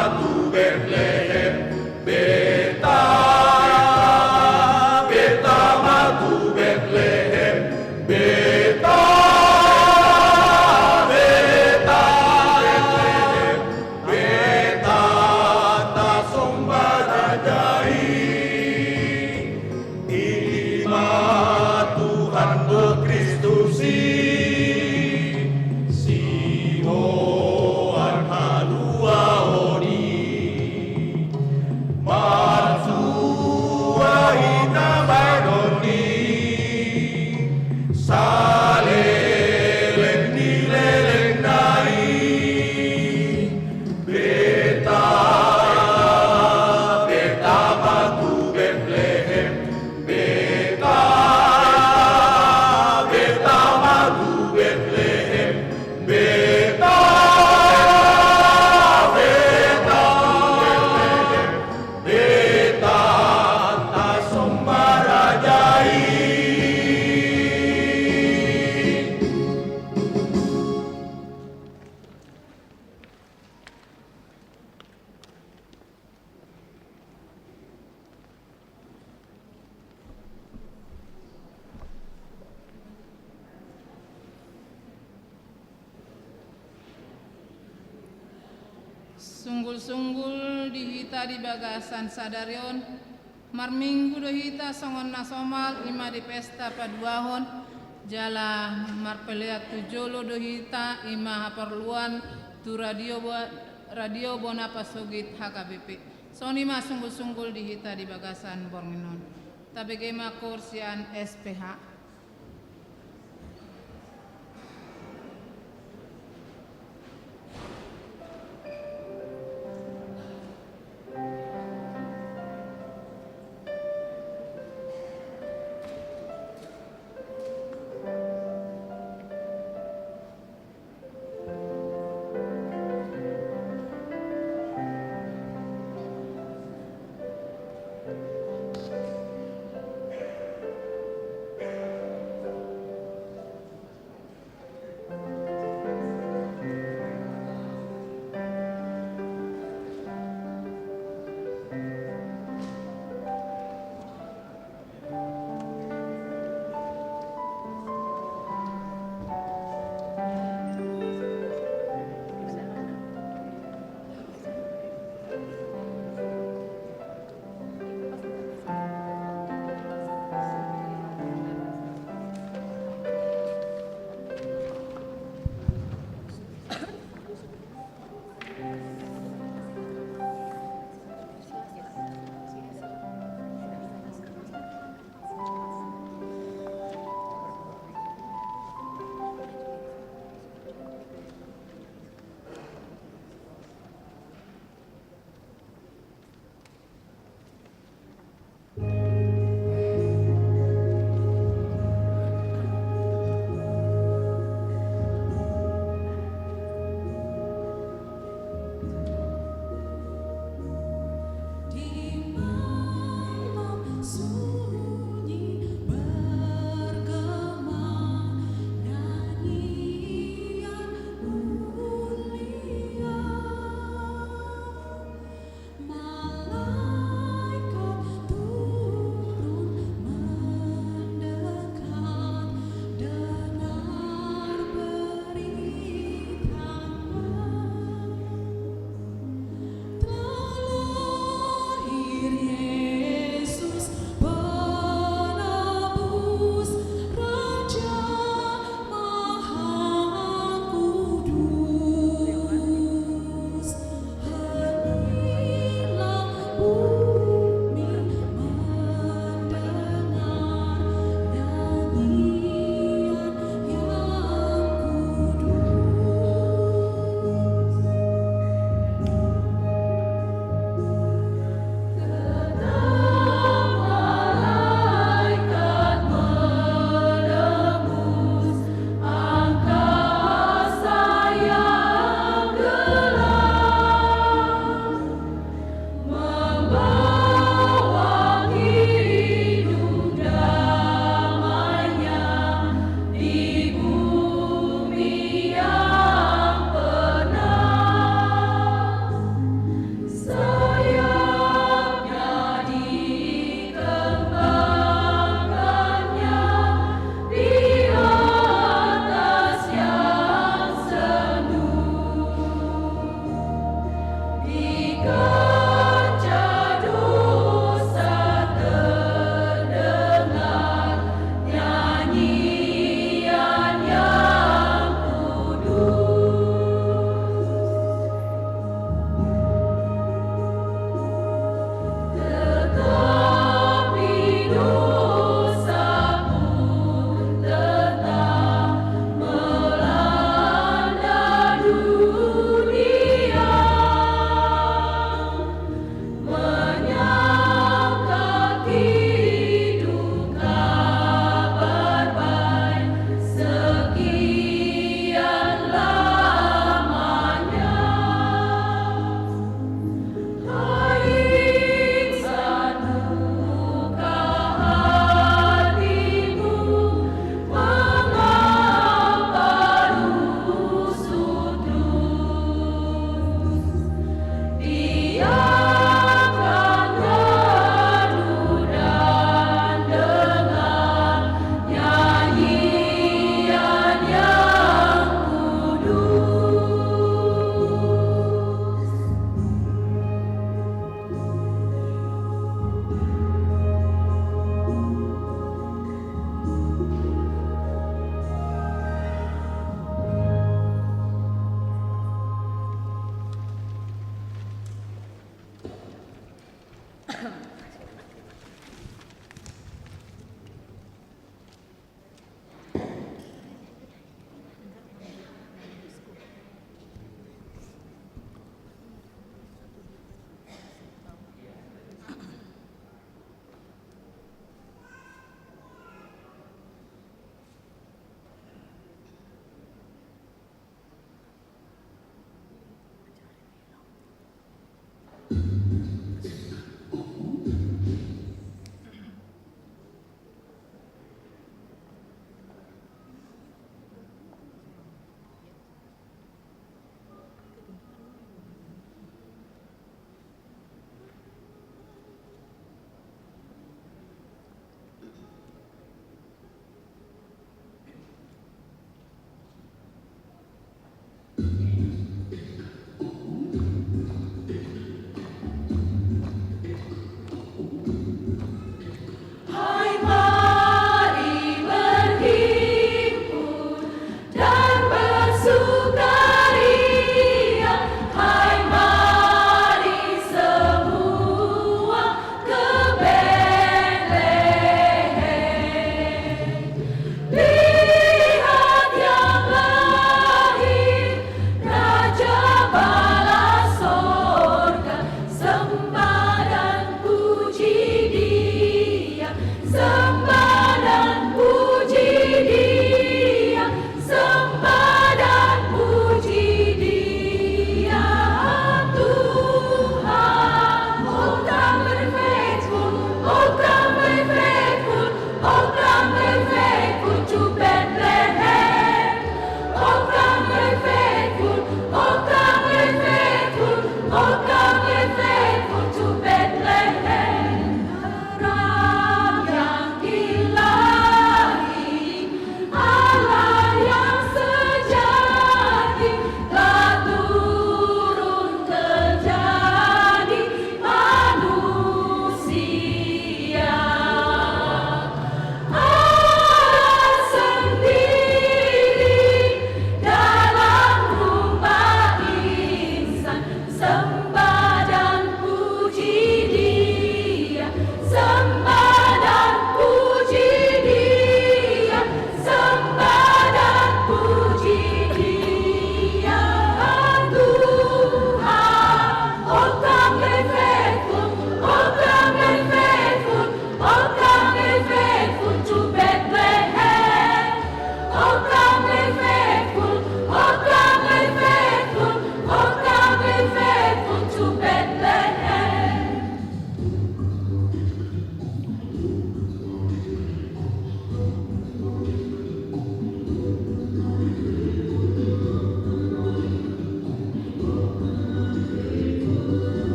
Sunggul-sunggul di hita di bagasan sadari on, marminggu do hita songon na somal, i ma di pesta paduahon, jala marpelean tu jolo do hita, i ma haporluan tu radio Bo-, radio Bona Pasogit H K B P. Songon i ma sunggul-sunggul di hita di bagasan borngin on. Tabege ma koor sian S P H.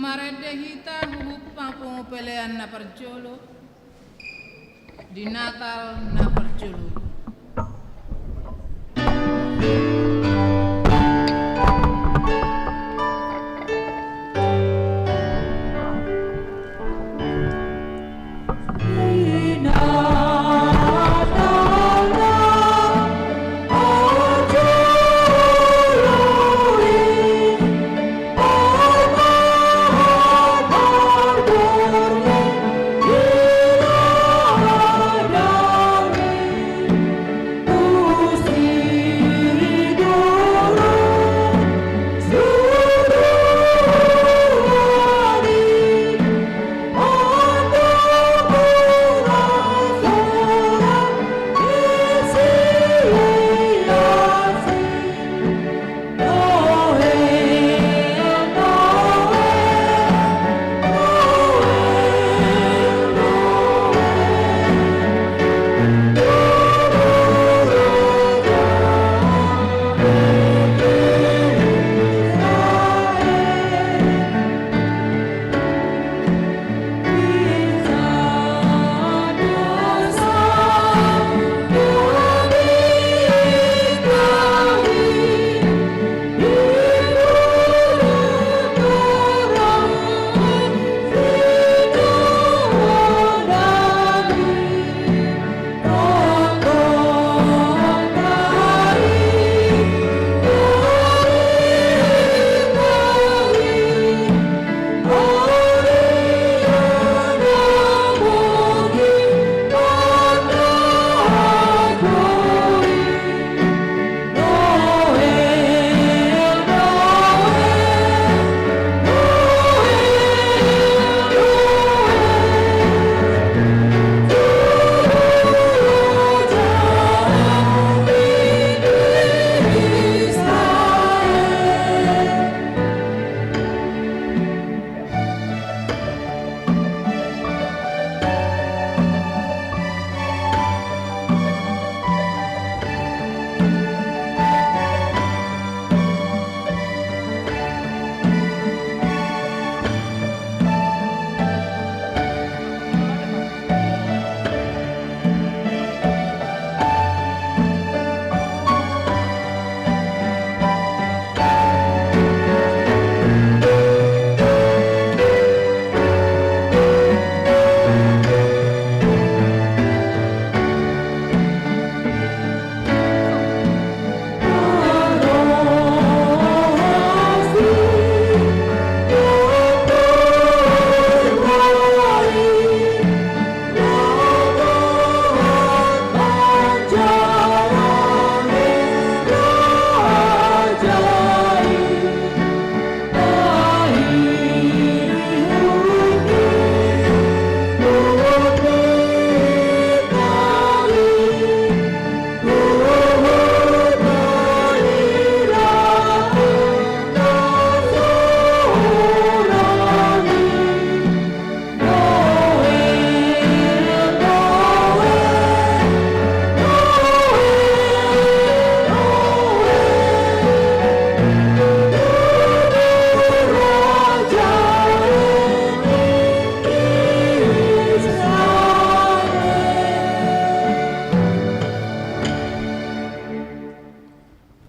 Marende hita huhut pangpungupelean na parjolo di Natal na parjolo.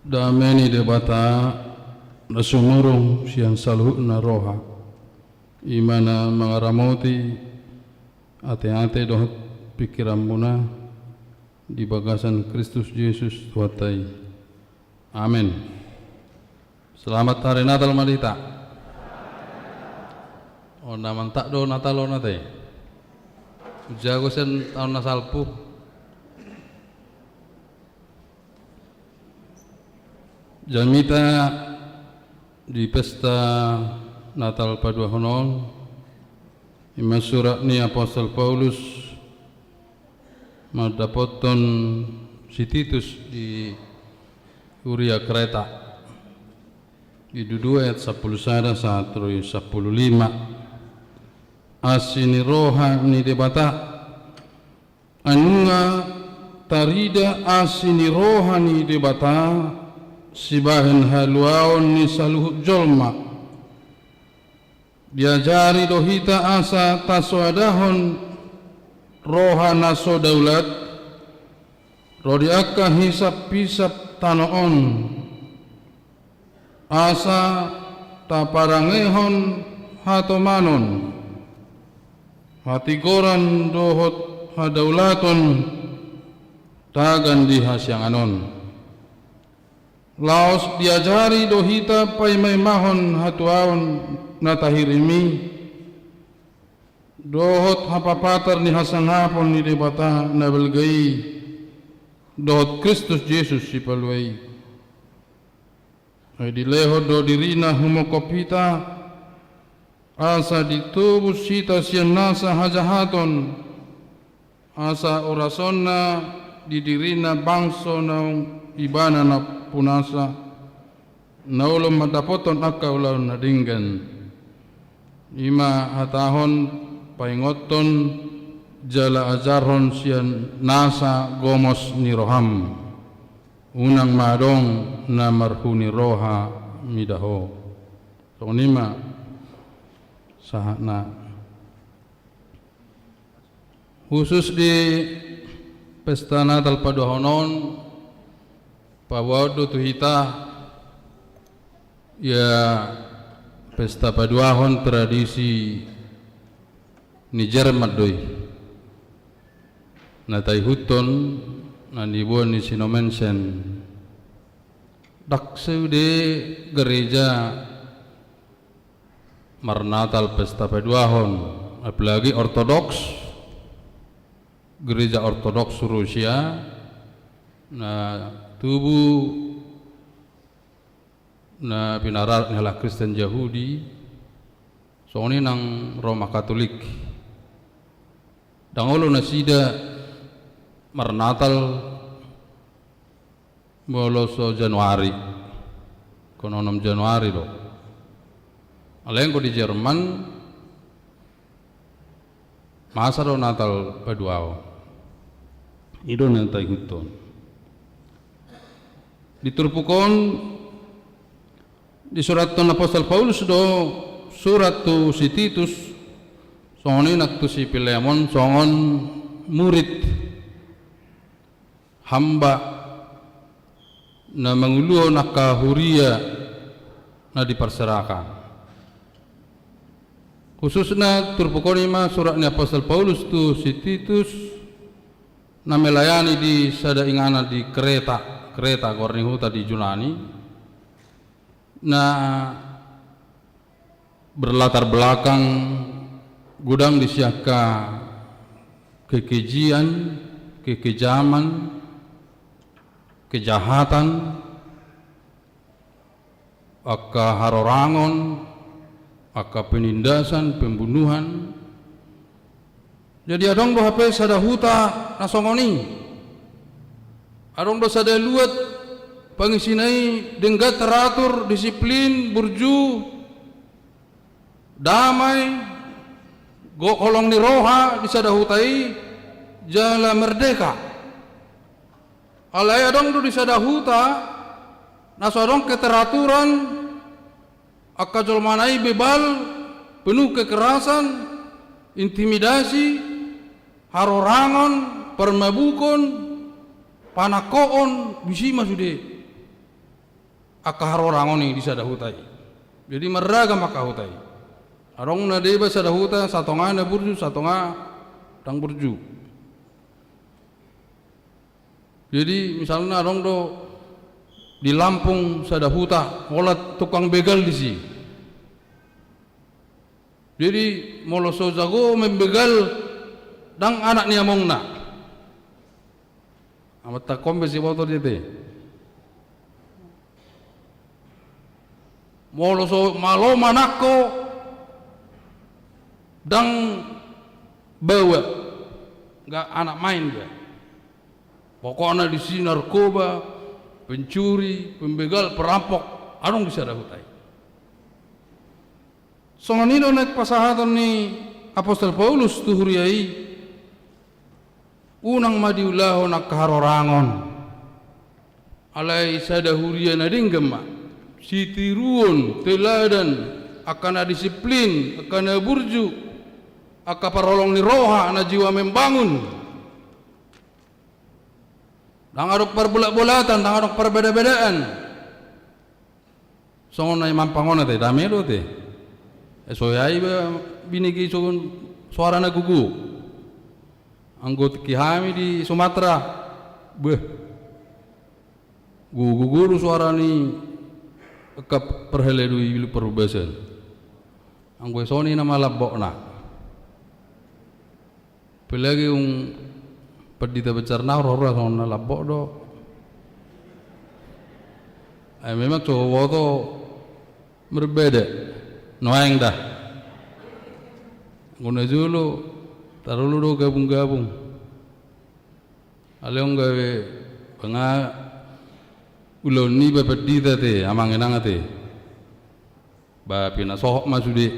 Dame ni Debata na sumurung sian saluhutna roha, i ma na mangaramoti ateate dohot pingkiranmuna di bagasan Kristus Jesus Tuhanta i. Amen. Selamat hari Natal ma di hita. On na mantap do Natal on ate. Hujago sian taon na salpu. Jamita di pesta Natal paduahon on, ima surat ni Apostel Paulus mandapothon si Titus di huria Kreta. Di dua ayat sampulu sada sahat tu sampulu lima. Asi ni roha ni Debata. Ai nunga tarida asi ni roha ni Debata sibahen haluaon ni saluhut jolma. Diajari do hita asa tasoadahon roha na so daulat, ro di angka hisap-hisap tano on. Asa taparangehon hatomanon, hatigoran dohot hadaulaton tagan di hasiangan on. Laos diajari do hita paimaimahon hatuaon na tahirim i, dohot hapapatar ni hasangapon ni Debata na balga i, dohot Kristus Jesus Sipalua i. Ai dilehon do dirina humongkop hita, asa ditobus hita sian nasa hajahaton, asa horasonna di dirina bangso naung ibana na punasa, na olo mandapothon angka ulaon na denggan. Ima hatahon, paingothon, jala ajarhon sian nasa gomos ni roham. Unang ma adong na marhuni roha mida ho. Songon i ma sahatna. Khusus di pesta Natal paduahon on, paboaon do tu hita, ia pesta paduahon tradisi ni Jerman do i. Na taihuthon na niboan ni si Nommensen. Ndang sude gereja marnatal pesta paduahon, apalagi Ortodoks, gereja Ortodoks Rusia, na tubu na pinararat ni halak Kristen Jahudi, songon i nang Roma Katolik. Ndang olo nasida marnatal molo so Januari, ingkon onom Januari do. Alai anggo di Jerman, masa do Natal paduahon. I do na taihuthon. Di turpuk on, disurathon Apostel Paulus do surat tu si Titus, songon i nang tu si Pilemon, songon murid hamba na manguluhon angka huria na diparserahan. Khususna turpuk on ima surat ni Apostel Paulus tu si Titus, na melayani di sada inganan di Kreta, Kreta goar ni huta di Junani, na berlatar belakang godang di si angka kekejian, kekejaman, kejahatan, angka harorangon, angka penindasan, pembunuhan. Jadi adong do hape sada huta na songon i. Adong do sada luat pangisina i denggan, teratur, disiplin, burju, damai, gok holong ni roha di sada huta i, jala merdeka. Alai adong do di sada huta na so adong keteraturan, angka jolmana i bebal, penuh kekerasan, intimidasi, harorangon, parmabukon, panangkoon, disi ma sude angka harorangon i di sada huta i. Jadi marragam angka huta i. Adong na deba sada huta, satonga na burju, satonga ndang burju. Jadi misalna adong do di Lampung sada huta, holan tukang begal disi. Jadi molo so jago membegal, ndang anak ni amongna. Amanta kombe siboto di ate. Molo so malo manangko, ndang baoa, nggak anak main dia. Pokokna disi narkoba, pencuri, pembegal, perampok, adong di sada huta i. Songon i do naeng pasahaton ni apostel Paulus tu huria i. Unang ma diulahon angka harorangon. Alai sada huria na denggan ma, sitiruon, teladan, angka na disiplin, angka na burju, angka parholong ni roha, na jiwa membangun. Ndang adong parbolatbolatan, ndang adong parbedabedaan. Songon na i mampang on ate, dame do ate. E, so i ai ba binege songon soara na gogo. Anggo tingki hami di Sumatera, beh, gogo do soara ni angka parhalado i Parbasan. Anggo i songon i nama lambokna. Apalagi dung pandita besar na roha songon na lambok do. Ai memang so huboto marbeda. Nuaeng da. Anggo na jolo tarulu do gabunggabung. Alai on gabe panga ulaon niba pandita ate, amang inang ate. Ba pinasohot ma sude.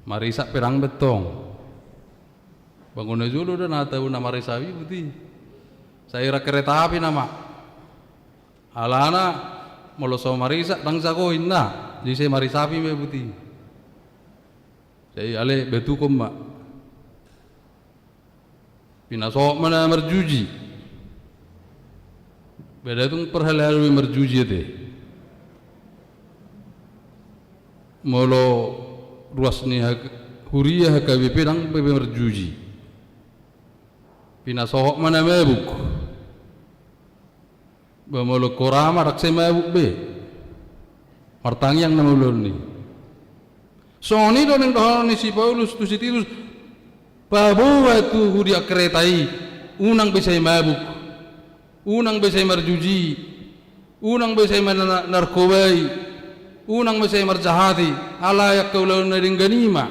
Marisak pe ndang be tong. Ba anggo na jolo do na tau na marisak i buti. Sai ra kereta api nama. Alana molo so marisak ndang jago inna. Jadi sai marisak i ma buti. Sai ale betukon ma. Pinasohot ma na marjuji. Beda tung parhalado i marjuji ate. Molo ruas ni hak-, huria H K B P ndang be marjuji. Pinasohot ma na mabuk. Ba molo kora ma ndang sai mabuk be. Martangiang nama ulaon i. Songon i do naeng dohonon ni si Paulus tu si Titus, paboa tu huria Kreta i, unang be sai mabuk, unang be sai marjuji, unang be sai mana-, narkobai, unang be sai marjahati, alai angka ulaon na denggan i ma.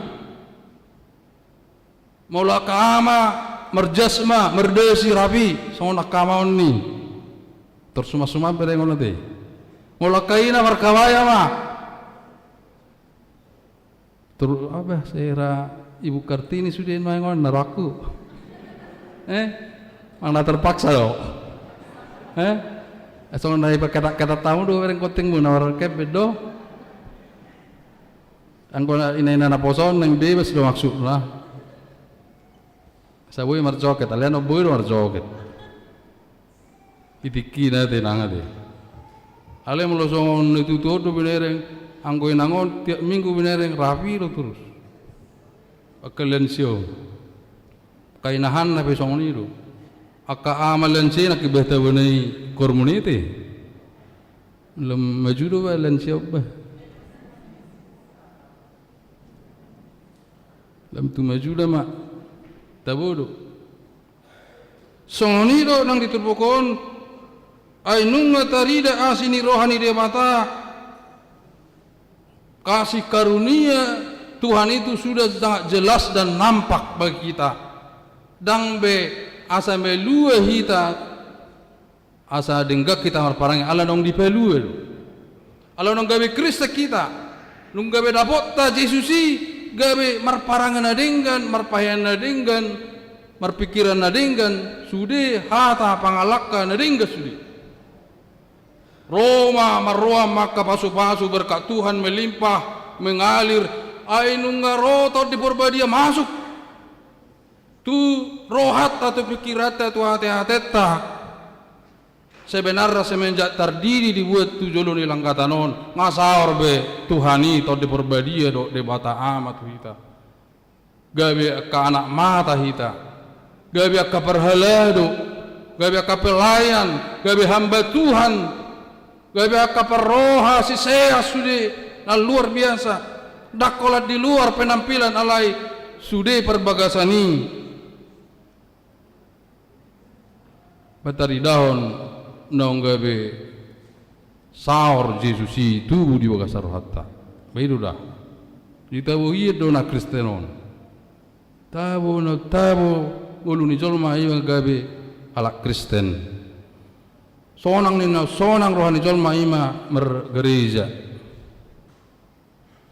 Molo angka ama marjas ma, mardasi rap i, songon angka ama on ni. Tor suman-suman pe daingon ate. Molo angka ina markabaya ma. Tor apa, sai ra Ibu Kartini sude nuaeng on na rohangku. Eh? Mang na terpaksa do. Eh? Songon na ipaketak-ketak hamu do bereng kontingmu na markebet do. Anggo na ina-ina naposo on naeng bebas do maksudna. Asa boi marjoget, alai on boi do marjoget. Di tingkina ate inang ate. Alai molo songon na tutu on do binereng, anggo inang on tiap minggu binereng rap i do torus. Angka lansia on. Angka inahanna pe songon i do. Angka ama lansia i nangkin be tabo na i kormon i ate. Lam maju do ba lansia on ba. Lam tu maju da ma. Tabo do. Songon i do nang di turpuk on, ai nunga tarida asi ni roha ni Debata, kasih karunia Tuhan itu sudah sangat jelas dan nampak bagi kita. Ndang be asa malua hita, asa denggan hita marparange ala naung dipalua do. Ala naung gabe Kristen hita, nunga gabe dapotta Jesus i, gabe marparange na denggan, marpahean na denggan, marpingkiran na denggan, sude hata pangalangka na denggan sude. Ro ma marroha ma angka pasupasu, berkat Tuhan melimpah, mengalir, ai nunga ro Tondi Porbadia masuk tu rohanta, tu pingkiranta, tu hatehatenta. Sebenarna semenjak tardidi dibuat tu jolo ni langgatan on, nga saor be Tuhan i Tondi Porbadia dohot Debata Ama tu hita. Gabe angka anak mata hita, gabe angka parhalado, gabe angka pelayan, gabe hamba Tuhan, gabe angka parroha sisea sude na luar biasa. Ndang holan di luar penampilan alai sude parbagasan i. Ba taridahon naung gabe saor Jesus i tubu di bagasan rohanta. Ba i do da. Di tabo hian do na Kristen on. Tabo na tabo ngolu ni jolma i ma gabe halak Kristen. Sonang ninna sonang roha ni jolma i ma margereja.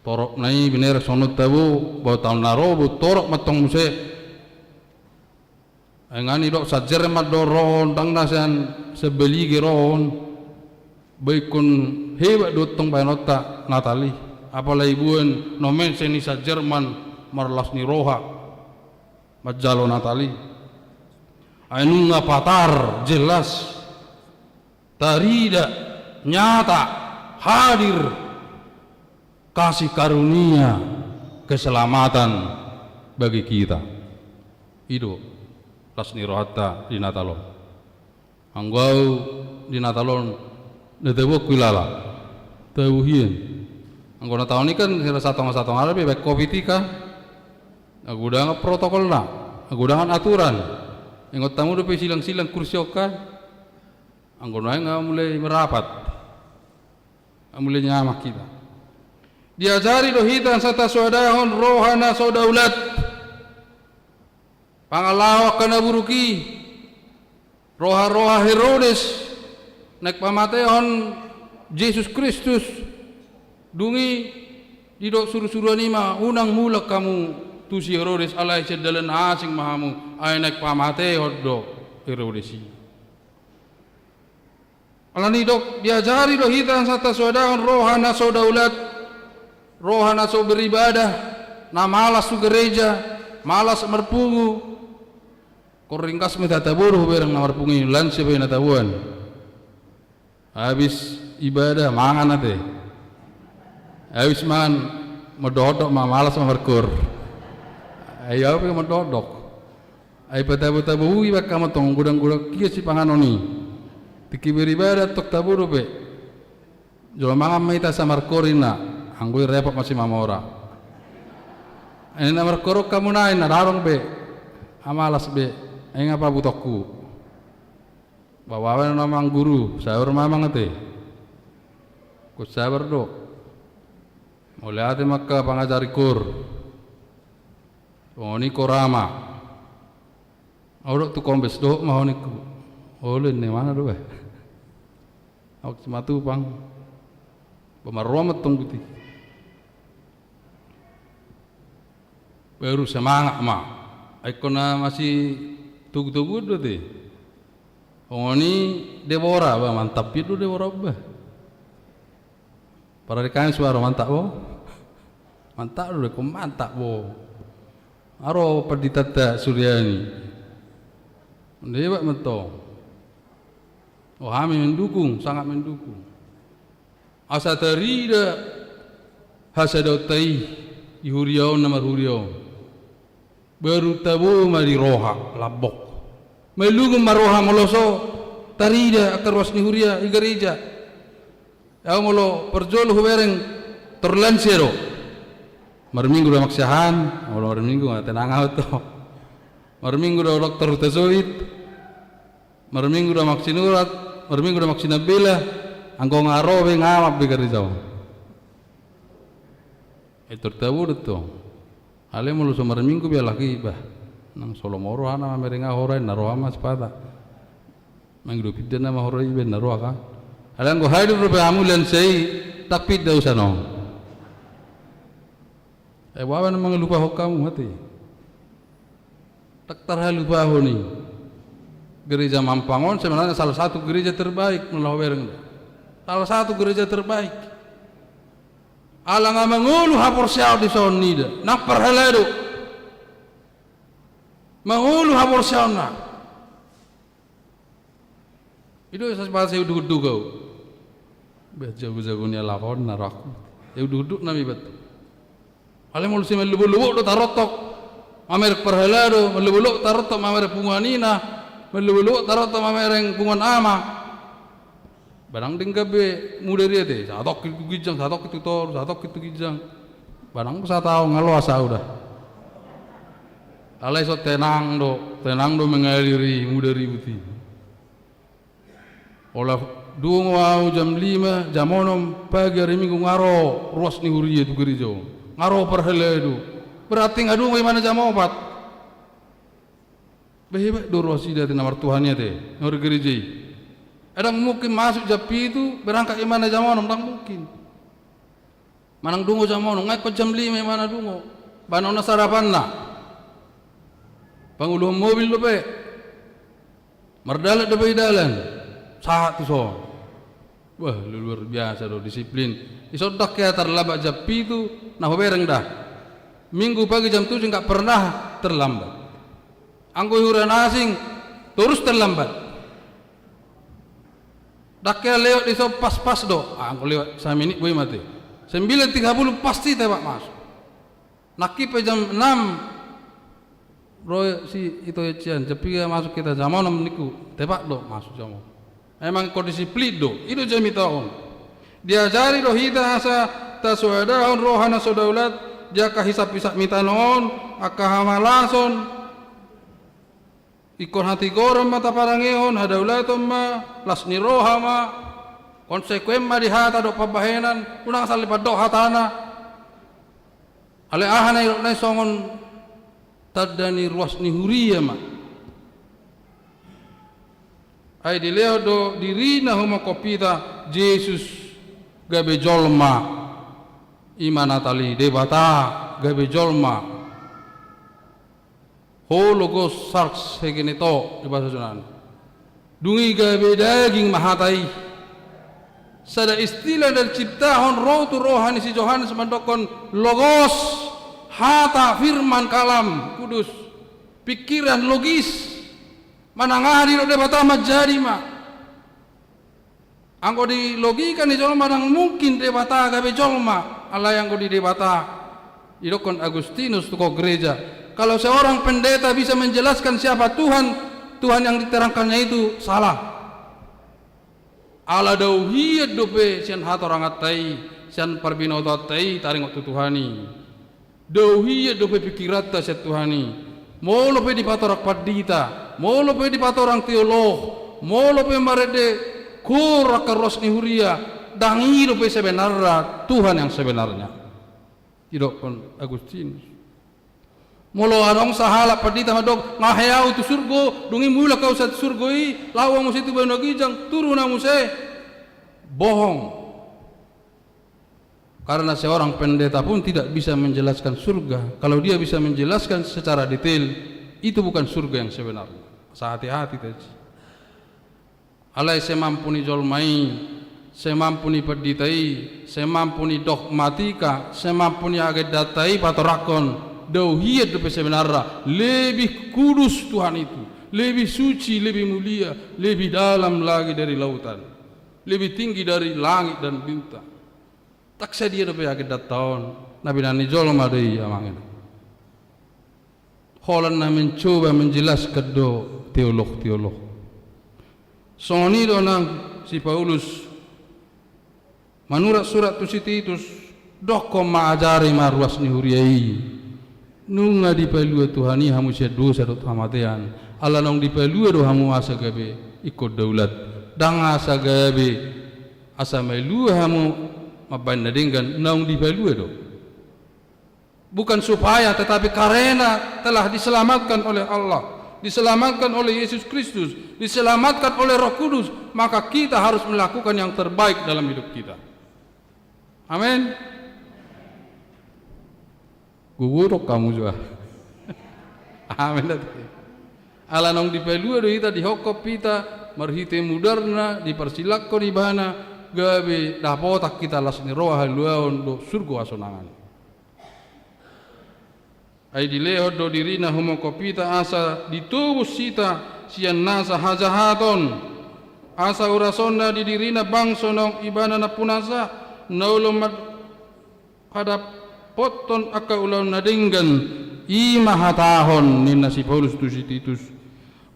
Torop na i binoto songon tabo, ba taon na ro boan torop mantong muse. Ai nga nidok sian Jerman do ro on, ndang na sian Sibalige ro on. Ba ingkon hebat do tong baenonta Natal i. Apalai boan nomen sian i sian Jerman marlas ni roha manjalo Natal i. Ai nunga patar, jelas, tarida, nyata, hadir kasih karunia keselamatan bagi kita. I do las ni rohanta di Natal on. Anggo au di Natal on, na tabuanku ilala, tabo hian. Anggo na taon i kan hira satonga-satonga do be baen covid i kan. Agodangan protokolna, agodangan aturan. Ingot hamu dope silang-silang kursi on kan. Anggo nuaeng nga mulai merapat. Nga mulai nyaman hita. Diajari do hita asa tasoadahon roha na so daulat. Pangalaho angka na buruk i, roha-roha Herodes, naeng pamatehon Jesus Kristus, dung i didok suru-suruan i ma, unang mulak hamu tu si Herodes, alai sian dalan na asing ma hamu, ai naeng pamatehon do Herodes i. Alani i didok, diajari do hita asa tasoadahon roha na so daulat, roha na so beribadah, na malas tu gereja, malas marpungu. Ingkon ringgas ma hita tabo do hubereng na marpungu i, lansia pe na taboan. Habis ibadah mangan ate. Habis mangan, mondok-ondok ma, malas ma markoor. Ai au pe mondok-ondok. Ai patabo-tabo ugi baen hamu tong, godang-godang hian sipanganon i. Tingki beribadah tong tabo dope. Jolo mangan ma hita asa markoor ninna, anggo i repot ma simamora. Ai na markoor hamu nai, na adong be. Ai malas be. Ai nga pabutongku. Bawa na mangguru, sabar ma amang ate. Ingkon sabar do. Mauliate ma angka pangajari koor. Songon i koor ama. Au dok tu kombes, dohot ma ho ningku. Olo, inna imana do ba. Au Simatupang. Ba marroha ma tong buti. Baru semangat ma. Ai ingkon na masitogu-toguan do ate. Songon i Debora, ba mantap hian do Debora ba. Parade Kamis baru mantap bo. Mantap do, ingkon mantap bo. Aro panditanta Suryani. Hebat mantong. Oh, hami mendukung, sangat mendukung. Asa tarida hasadaonta i, di huria on, na marhuria on. Baru tabo ma di roha, lambok. Malungun ma roha molo so tarida angka ruas ni huria di gareja. Au molo parjolo hubereng tor lansia do. Marminggu do amang siahaan, molo marminggu nga tenang au tong. Marminggu do dokter Hutasoit. Marminggu do amang Sinurat, marminggu do amang Sinambela, anggo nga ro be nga aman be gareja on. Ai tor tabo do tong. Alai molo so marminggu be halak i, bah, nang so lomo roha na mamereng au, hora i na roha ma sipata. Mangidop indahan na ma hora i be na roha kan. Alai anggo hadir dope hamu lansia i, ndang pinda usan on. Ai boha ma na mangalupahon hamu ate. Ndang tarhalupahon i. Gereja Mampang on sebenarnya salah satu gereja terbaik molo hubereng. Salah satu gereja terbaik. Ala nga mangolu haporseaon dison nida, ndang parhalado. Mangolu haporseaonna. I do sahat bahasa i, uduk-uduk au. Bah, jago-jago ni halak on na rohangku. Ia uduk-uduk nami bat. Alai molo sai mallobo-lobo do tarontok mamereng parhalado, mallobo-lobo tarontok mamereng punguan ina, mallobo-lobo tarontok mamereng punguan ama. Ba ndang denggan be mudar i ate, satongkin tu ginjang, satongkin tu toru, satongkin tu ginjang. Ba ndang sataon nga loas au da. Alai so tenang do, tenang do mengalir i mudar i buti. Olo, Dungo ahu jam lima, jam onom pagi ari Minggu nga ro ruas ni huria tu gereja on. Nga ro parhalado. Berarti nga dungo imana jam opat. Behebat do ruas i da ate na martuhan i ate, na hori gereja i. Ndang mungkin masuk jam pitu, berangkat imana jam onom, ndang mungkin. Manang dungo jam onom, nga ingkon jam lima imana dungo. Bahen on na sarapanna. Panguluhon mobil dope. Mardalan dope i dalan. Sahat tu son. Wah, lu-, luar biasa do disiplin. Dison ndang hea terlambat jam pitu, na hubereng da. Minggu pagi jam tujuh nggak pernah terlambat. Anggo i hura na asing, torus terlambat. Ndang hea lewat dison pas-pas do. Ah, anggo lewat samenit boi mate. Sembilan tiga puluh pasti tepat masuk. Nangkin pe jam enam ro si Ito Ecian, jam piga masuk kita? Jam onom ningku, tepat do masuk jam onom. Memang ingkon disiplin do, i do jamita on. Diajari do hita asa tasoadahon roha na so daulat, di angka hisap-hisap ni tano on, angka hamalason, ingkon hatigoron ma taparangehon, hadaulaton ma, las ni roha ma, konsekuen ma di hata dohot pambahenan, unang asal dipandok hatana. Alai aha na didok na i songon tanda ni ruas ni huria ma. Ai dilehon do dirina humongkop hita Jesus gabe jolma. I ma Natal i, Debata gabe jolma. Ho Logos, Sarx, Hegeneto di bahasa Yunani. Dung i gabe daging ma hata i. Sada istilah na diciptahon ro tu roha ni si Johannes mandokkon Logos, hata, firman, kalam kudus, pikiran logis. Manang aha didok Debata manjadi ma. Anggo di logika ni jolma ndang mungkin Debata gabe jolma, alai anggo di Debata, didokkon Agustinus tu koor gereja, kalau seorang pendeta bisa menjelaskan siapa Tuhan, Tuhan yang diterangkannya itu salah. Ala dao hian dope sian hatoranganta i, sian parbinotoanta i taringot tu Tuhan i. Dao hian dope pikiranta sian Tuhan i. Molo pe dipatorang pandita, molo pe dipatorang teolog, molo pe marende koor angka ruas ni huria, ndang i dope sebenarna Tuhan yang sebenarnya. Didokkon Agustinus. Molo adong sahalak pandita mandok, nga hea ahu tu surgo, dung i mulak ahu sian surgo i, laho ahu muse tu banua ginjang, turun ahu muse. Bohong. Karena seorang pendeta pun tidak bisa menjelaskan surga. Kalau dia bisa menjelaskan secara detail, itu bukan surga yang sebenarnya. Asa hati-hati hita i. Alai semampu ni jolma i, semampu ni pandita i, semampu ni dogmatika, semampu ni agendanta i patorangkon, dao hian dope sebenarna, lebih kudus Tuhan itu, lebih suci, lebih mulia, lebih dalam lagi dari lautan, lebih tinggi dari langit dan bintang. Ndang sadia dope agendanta on, na binahen ni jolma do i, amang inang. Holan na mencoba menjelaskan do teolog-teolog. Songon i do nang si Paulus manurat surat tu si Titus, dokkon ma, ajari ma ruas ni huria i. Nunga dipalua Tuhan i hamu sian dosa dohot hamatean. Ala naung dipalua do hamu asa gabe ingkon daulat. Ndang asa gabe asa malua hamu mambahen na denggan, naung dipalua do. Bukan supaya, tetapi karena telah diselamatkan oleh Allah, diselamatkan oleh Yesus Kristus, diselamatkan oleh Roh Kudus, maka kita harus melakukan yang terbaik dalam hidup kita. Amin. Gugurok hamu jua. Amin. Ala naung dipalua do hita, dihongkop hita marhite mudarna, diparsilangkon ibana, gabe dapotan hita las ni roha, haluaon dohot surgo hasonangan. Ai dilehon do dirina humongkop hita asa ditobus hita sian nasa hajahaton, asa urasonna di dirina bangso naung ibana nampunasa, na olo ma- hadapothon angka ulaon na denggan, i ma hatahon ninna si Paulus tu si Titus.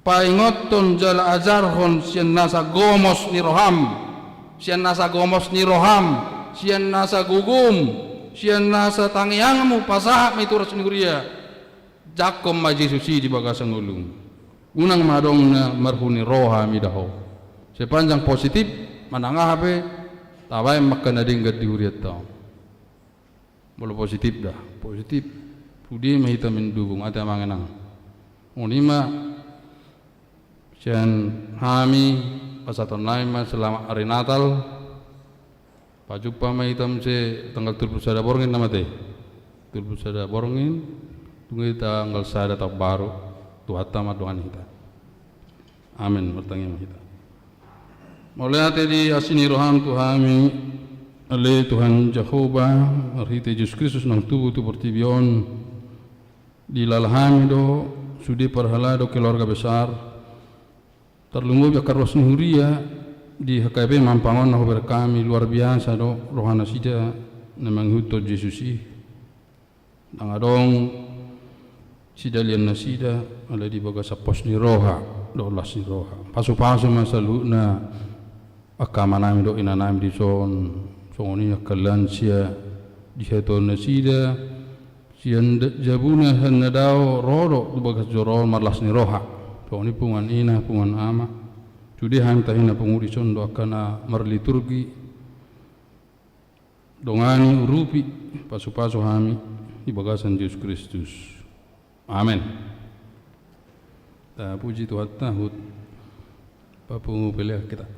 Paingothon jala ajarhon sian nasa gomos ni roham, sian nasa gomos ni roham, sian nasa gogom, sian nasa tangiangmu, pasahat ma i tu ruas ni huria. Jangkon ma Jesus i di bagasan ngolum. Unang ma adong na marhuni roha mida ho. Sepanjang positif, manang aha pe, tabaen ma angka na denggan di hurianta on. Molo positif da, positif. Sude ma hita mendukung, ate amang inang. Songon i ma, sian hami, pasahatonnami ma selamat hari Natal. Pajumpa ma hita muse tanggal tolu pulu sada borngin nama te. Tolu pulu sada borngin, dung i tanggal sada taon baru, Tuhanta mandongani hita. Amen. Martangiang ma hita. Mauliate di asi ni roham tu hami, ale Tuhan Jahowa, marhite Jesus Kristus naung tubu tu portibi on, dilala hami do sude parhalado keluarga besar, tarlumobi angka ruas ni huria di H K B Mampang on na hubereng hami, luar biasa do rohanasida na mangihuthon Jesus i. Ndang adong sidalian nasida, alai di bagasan pos ni roha dohot las ni roha. Pasupasu ma saluhutna angka amanami dohot inanami dison, songon i angka lansia, disatuhon nasida sian da-, jabuna sian na dao ro do tu bagas joro on marlas ni roha. Songon i punguan ina, punguan ama. Sude hami tahi na pungu dison dohot angka na marliturgi. Dongani, urupi, pasupasu hami di bagasan Jesus Kristus. Amen. Tapuji Tuhanta, huhut papungu pelean hita.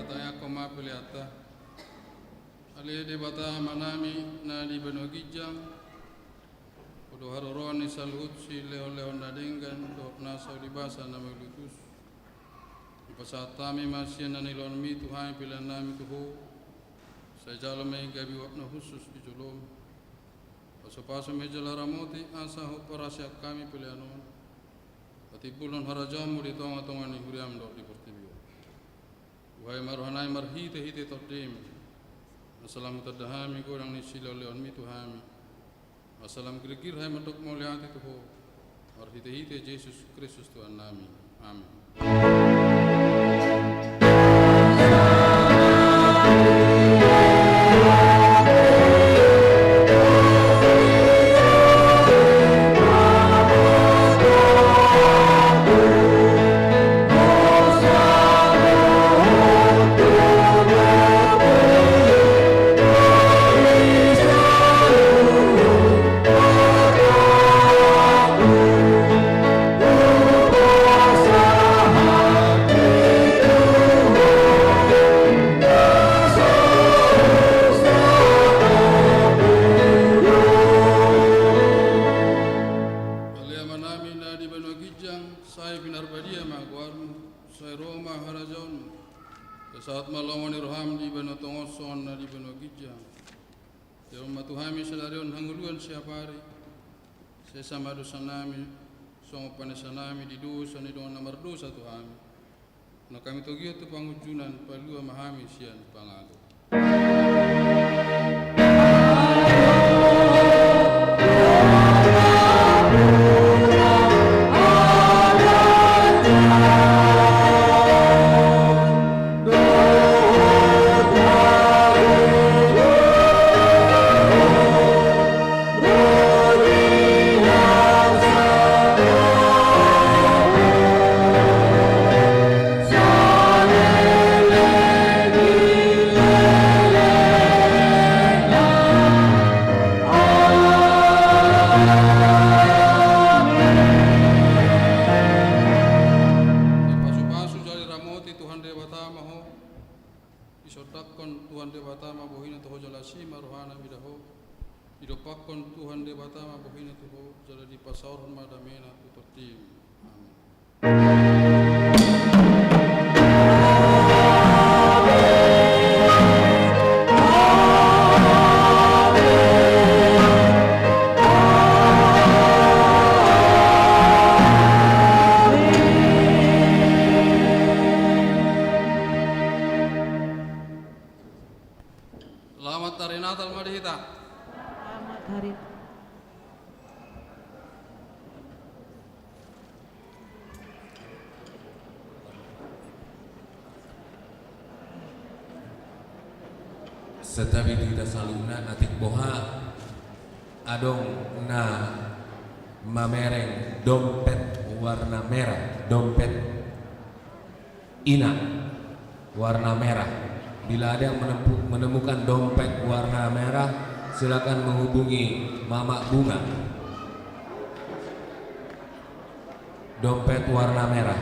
Tatangianghon ma peleanta. Ale Debata Amanami na di banua ginjang, Ho do haroroan ni saluhut silehonlehon na denggan dohot nasa ulibasa na mauliutus. Hupasahat hami ma sian na niloanmi tu hami pelean nami tu Ho, sai jalo ma i gabe uap na hushus di jolom. Pasupasu ma i jala ramoti asa huparhaseang hami pelean on patimbulhon harajaonmu di tongatonga ni huriam dohot di portibi on. Buhai ma roha nami marhitehite tondim, asa lam hutanda hami godang ni silehonlehonmi tu hami, asa lam girgir hami mandok mauliate tu Ho, marhitehite Jesus Kristus Tuhan nami. Amen. Ale Amanami na di banua ginjang, sai pinarbadia ma goarmu, sai ro ma harajaonmu, sai saut ma lomo ni roham di banua tonga on songon na di banua ginjang. Lehon ma tu hami sadari on hangoluan siapari. Sesa ma dosanami, songon panesanami di dosa ni dongan na mardosa tu hami. Unang hami togihon tu pangunjunan, palua ma hami sian pangago. Dipasupasu jala diramoti Tuhan Debata ma ho. Disondangkon Tuhan Debata ma bohina tu ho jala asi ma rohana mida ho. Didompakkon Tuhan Debata ma bohina tu ho jala dipasaorhon ma damena tu tondim. Amen. Selamat Hari Natal ma di hita. Selamat Hari. Santabi tu hita saluhutna. Atik boha adong na mamereng dompet warna merah, dompet ina warna merah. Bila ada yang menempu-, menemukan dompet warna merah, silakan menghubungi Mama Bunga. Dompet warna merah.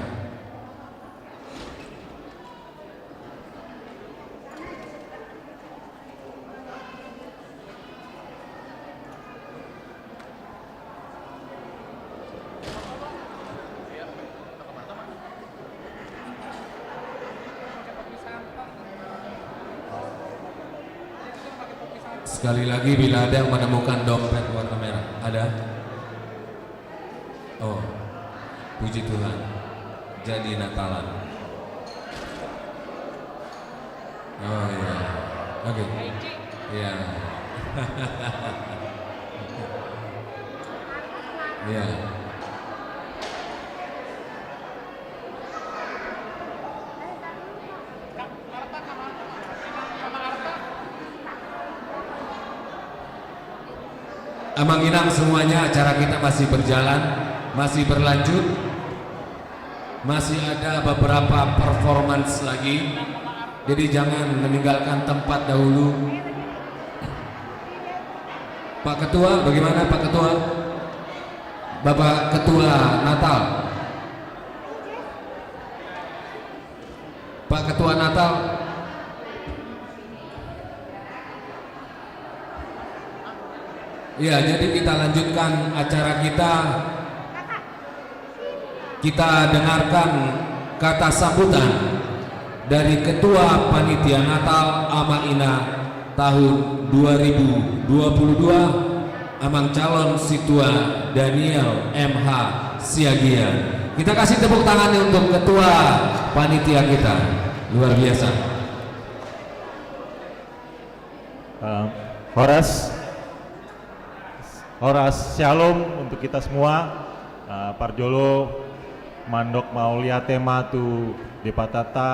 Sekali lagi, bila ada yang menemukan dompet warna merah, ada? Oh, puji Tuhan. Jadi Natalan. Oh, iya. Oke. Iya. Iya. Amang inang semuanya, acara kita masih berjalan, masih berlanjut. Masih ada beberapa performance lagi. Jadi jangan meninggalkan tempat dahulu. Pak Ketua, bagaimana Pak Ketua? Bapak Ketua Natal. Pak Ketua Natal. Ya, jadi kita lanjutkan acara kita. Kita dengarkan Kata sambutan dari Ketua Panitia Natal Ama Ina tahun dua ribu dua puluh dua, Amang Calon Sintua Daniel M H Siagian. Kita kasih tepuk tangan untuk Ketua Panitia kita. Luar biasa. Eh, horas. Horas, syalom untuk kita semua. Eh, parjolo mandok mauliate ma tu Debata ta,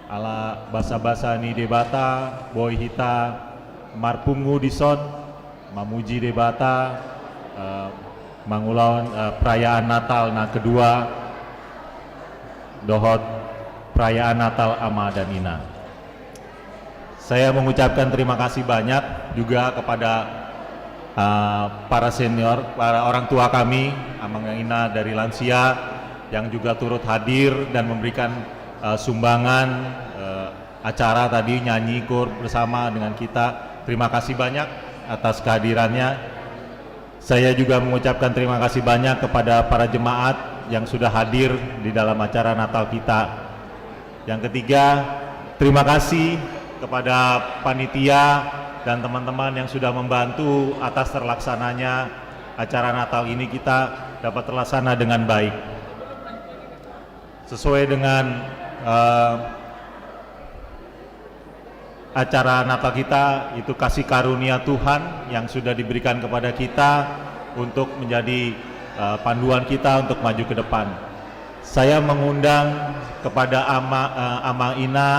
ala basabasa ni Debata boi hita marpungu dison, mamuji Debata, eh, mangulahon, eh, perayaan Natal na kedua dohot perayaan Natal Ama dan Ina. Saya mengucapkan terima kasih banyak juga kepada, eh, para senior, para orang tua kami, amang ina dari lansia yang juga turut hadir dan memberikan, eh, sumbangan, eh, acara tadi, nyanyi koor bersama dengan kita. Terima kasih banyak atas kehadirannya. Saya juga mengucapkan terima kasih banyak kepada para jemaat yang sudah hadir di dalam acara Natal kita. Yang ketiga, terima kasih kepada panitia dan teman-teman yang sudah membantu atas terlaksananya acara Natal ini, kita dapat terlaksana dengan baik. Sesuai dengan, eh, acara Natal kita, itu kasih karunia Tuhan yang sudah diberikan kepada kita untuk menjadi, eh, panduan kita untuk maju ke depan. Saya mengundang kepada ama, eh, ama ina,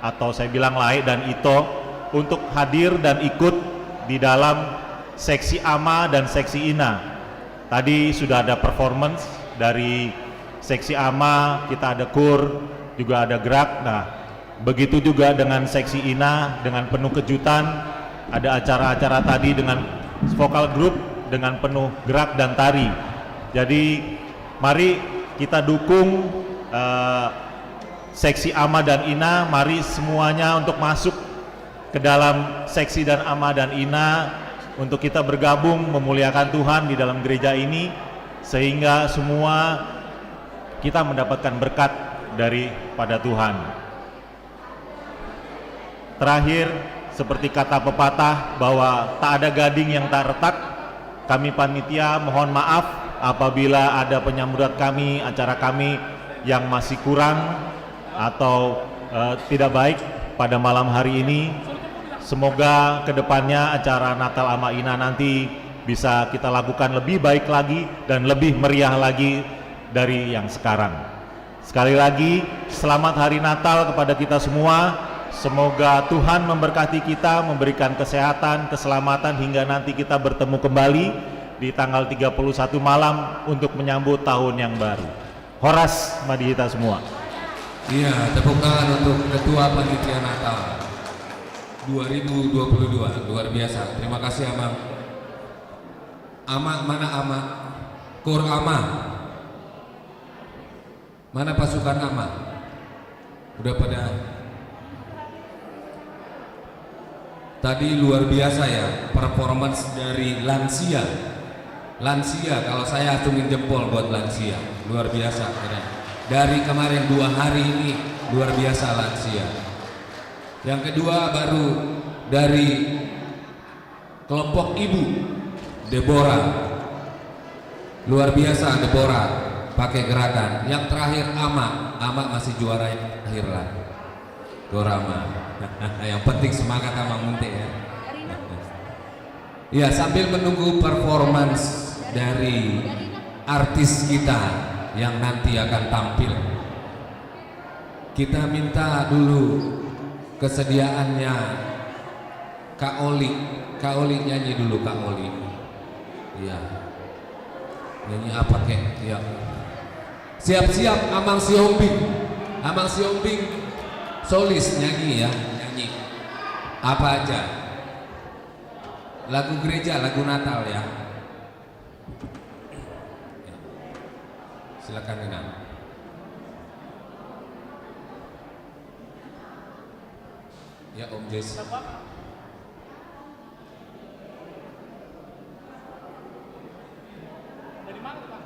atau saya bilang lae dan ito, untuk hadir dan ikut di dalam seksi ama dan seksi ina. Tadi sudah ada performance dari seksi ama, kita ada koor, juga ada gerak. Nah, begitu juga dengan seksi ina, dengan penuh kejutan, ada acara-acara tadi dengan vokal grup dengan penuh gerak dan tari. Jadi, mari kita dukung, eh, seksi ama dan ina, mari semuanya untuk masuk ke dalam seksi dan ama dan ina, untuk kita bergabung memuliakan Tuhan di dalam gereja ini, sehingga semua kita mendapatkan berkat daripada Tuhan. Terakhir, seperti kata pepatah bahwa tak ada gading yang tak retak, kami panitia mohon maaf apabila ada penyambutan kami, acara kami yang masih kurang atau, eh, tidak baik pada malam hari ini. Semoga kedepannya acara Natal Ama Ina nanti bisa kita lakukan lebih baik lagi dan lebih meriah lagi dari yang sekarang. Sekali lagi, selamat Hari Natal kepada kita semua. Semoga Tuhan memberkati kita, memberikan kesehatan, keselamatan, hingga nanti kita bertemu kembali di tanggal tiga puluh satu malam untuk menyambut tahun yang baru. Horas ma di hita semua. Iya, tepuk tangan untuk Ketua Panitia Natal dua ribu dua puluh dua. Luar biasa. Terima kasih, Amang. Ama, mana Ama? Koor Ama. Mana pasukan Ama? Udah pada. Tadi luar biasa ya, performance dari lansia. Lansia, kalau saya acungin jempol buat lansia. Luar biasa, keren. Dari kemarin dua hari ini, luar biasa lansia. Yang kedua baru dari kelompok ibu, Deborah. Luar biasa, Deborah, pakai gerakan. Yang terakhir, Ama. Ama masih juara yang terakhir lah. Gor Ama. Yang penting semangat, Ama, munte ya. Ya, sambil menunggu performance dari artis kita yang nanti akan tampil, kita minta dulu kesediaannya Kak Oli. Kak Oli, nyanyi dulu, Kak Oli. Iya. Nyanyi apa, kek? Iya. Siap-siap, Amang Siombing. Amang Siombing solis, nyanyi ya, nyanyi. Apa aja? Lagu gereja, lagu Natal ya. Ya. Silakan, Inang. Ya, Om Jess. Dari mana tuh, Pak?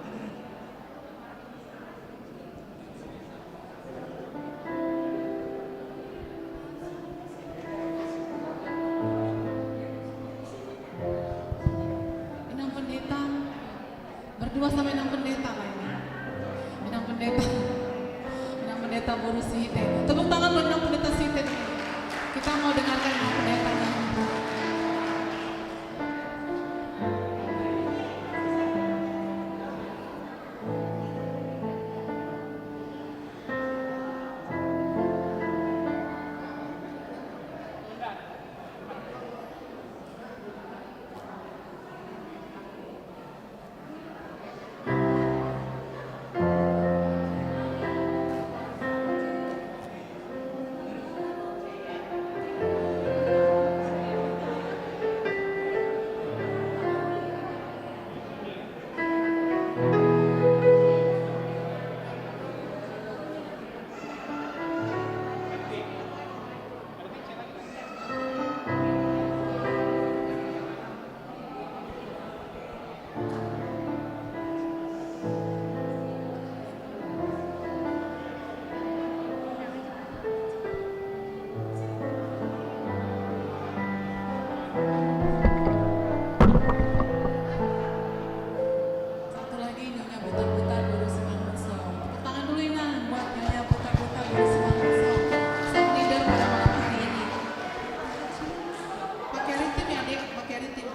Sama Inang Pendeta lah ini. Inang Pendeta. Inang Pendeta boru Sihite. Tepuk tangan buat Inang Pendeta Sihite. Kita mau dengarkan Inang Pendeta. Satu lagi Nyonya Butar-Butar boru Simangunsong. Tepuk tangan dulu Inang buat Nyonya Butar-Butar boru Simangunsong. Song leader pada malam hari ini. Pakai ritim ya, Dek, pakai ritim.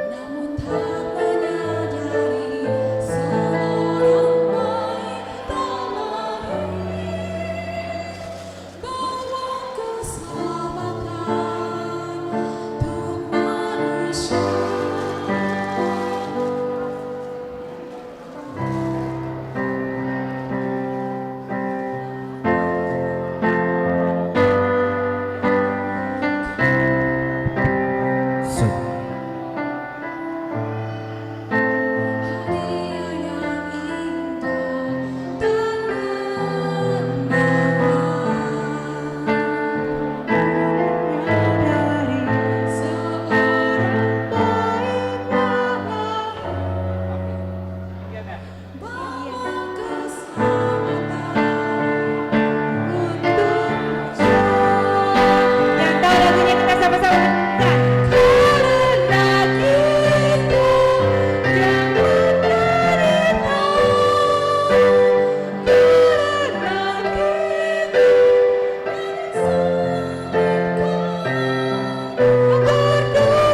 Namun tak menyadari seorang bayi telah lahir, bawa keselamatan untuk manusia. Yang tahu lagunya kita sama-sama. Karena kita yang menderita, karena kita yang disalibkan, agar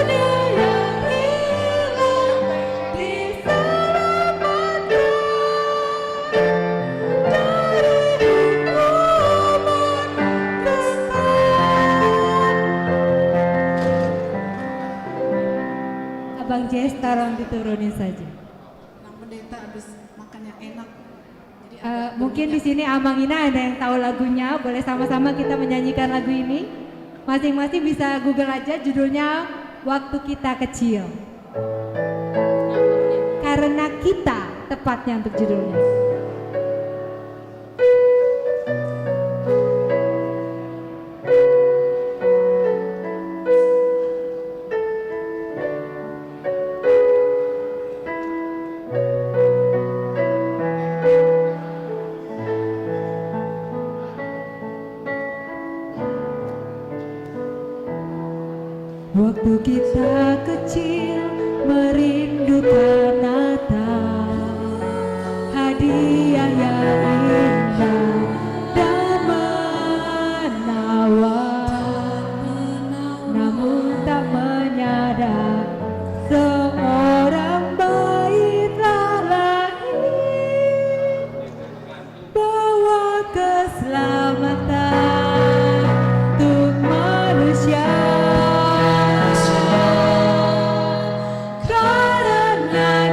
dunia yang hilang diselamatkan dari hukuman dosa. Abang Jess, tolong diturunin saja. Nang pendeta habis makan yang enak. Jadi, eh, agak mungkin di sini Amang Ina ada yang tahu lagunya, boleh sama-sama kita menyanyikan lagu ini. Masing-masing bisa Google aja, judulnya Waktu Kita Kecil. Karena Kita tepatnya untuk judulnya. Waktu kita kecil merindukan Natal, hadiah yang indah dan menawan. Namun tak menyadar seorang bayi telah lahir, bawa keselamatan untuk manusia. Karena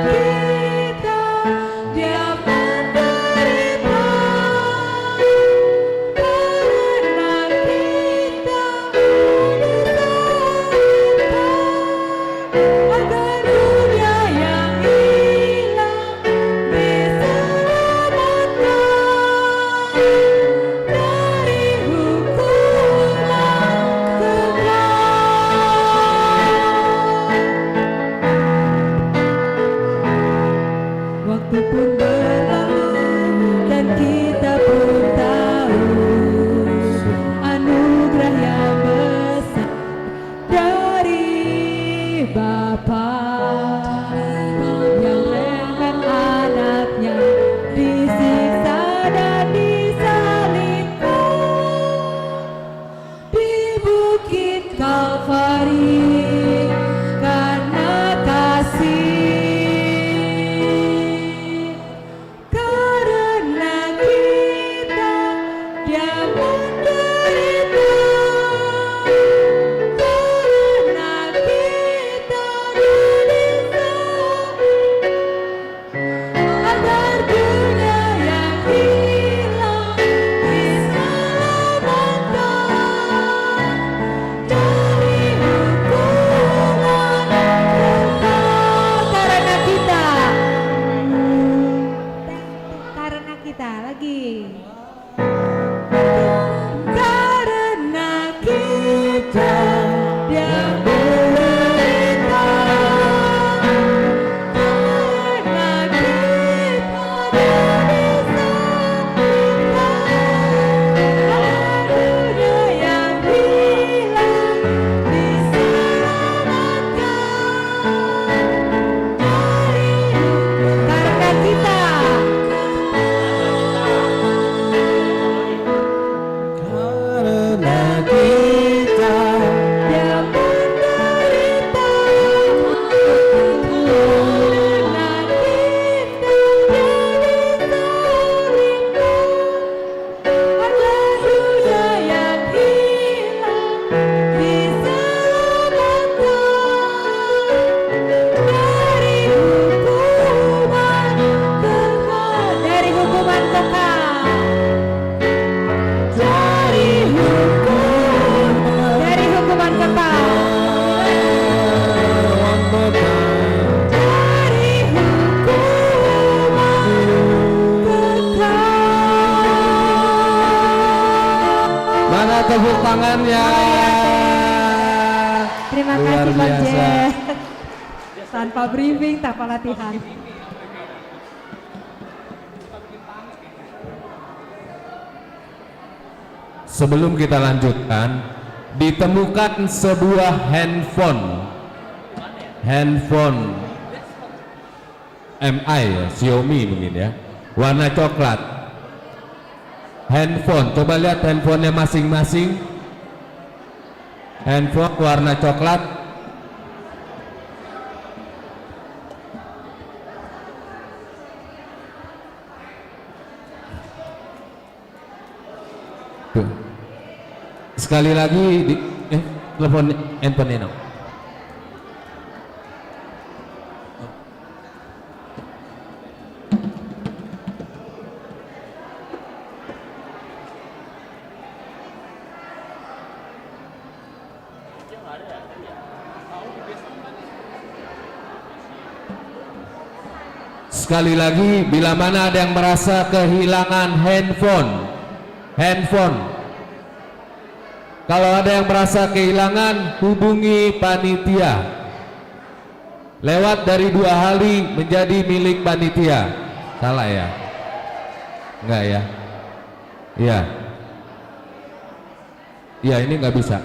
Kalvari karena kasih, karena kita Dia menderita, karena kita Dia disalib. Agar dunia yang hilang diselamatkan dari hukuman Tuhan. Karena kita. Karena kita lagi. Karena kita Dia menderita, karena kita Dia disalibkan, agar dunia yang hilang diselamatkan. Karena kita. Karena kita. Dia menderita. Karena kita. Dia disalibkan. Agar dunia yang hilang diselamatkan dari hukuman kekal, dari hukuman kekal, dari hukuman, dari hukuman kekal. Dari hukuman kekal. Mana tepuk tangannya? Terima kasih, Bang Jack. Tanpa briefing, tanpa latihan. Sebelum kita lanjutkan, ditemukan sebuah handphone. Handphone M I ya, Xiaomi mungkin ya. Warna coklat. Handphone, coba lihat handphonenya masing-masing. Handphone warna coklat. Tuh. Sekali lagi di, eh, telepon handphone Nino. Sekali lagi, bila mana ada yang merasa kehilangan handphone, handphone. Kalau ada yang merasa kehilangan, hubungi panitia. Lewat dari dua hari menjadi milik panitia. Salah ya? Enggak ya? Iya. Iya, ini nggak bisa.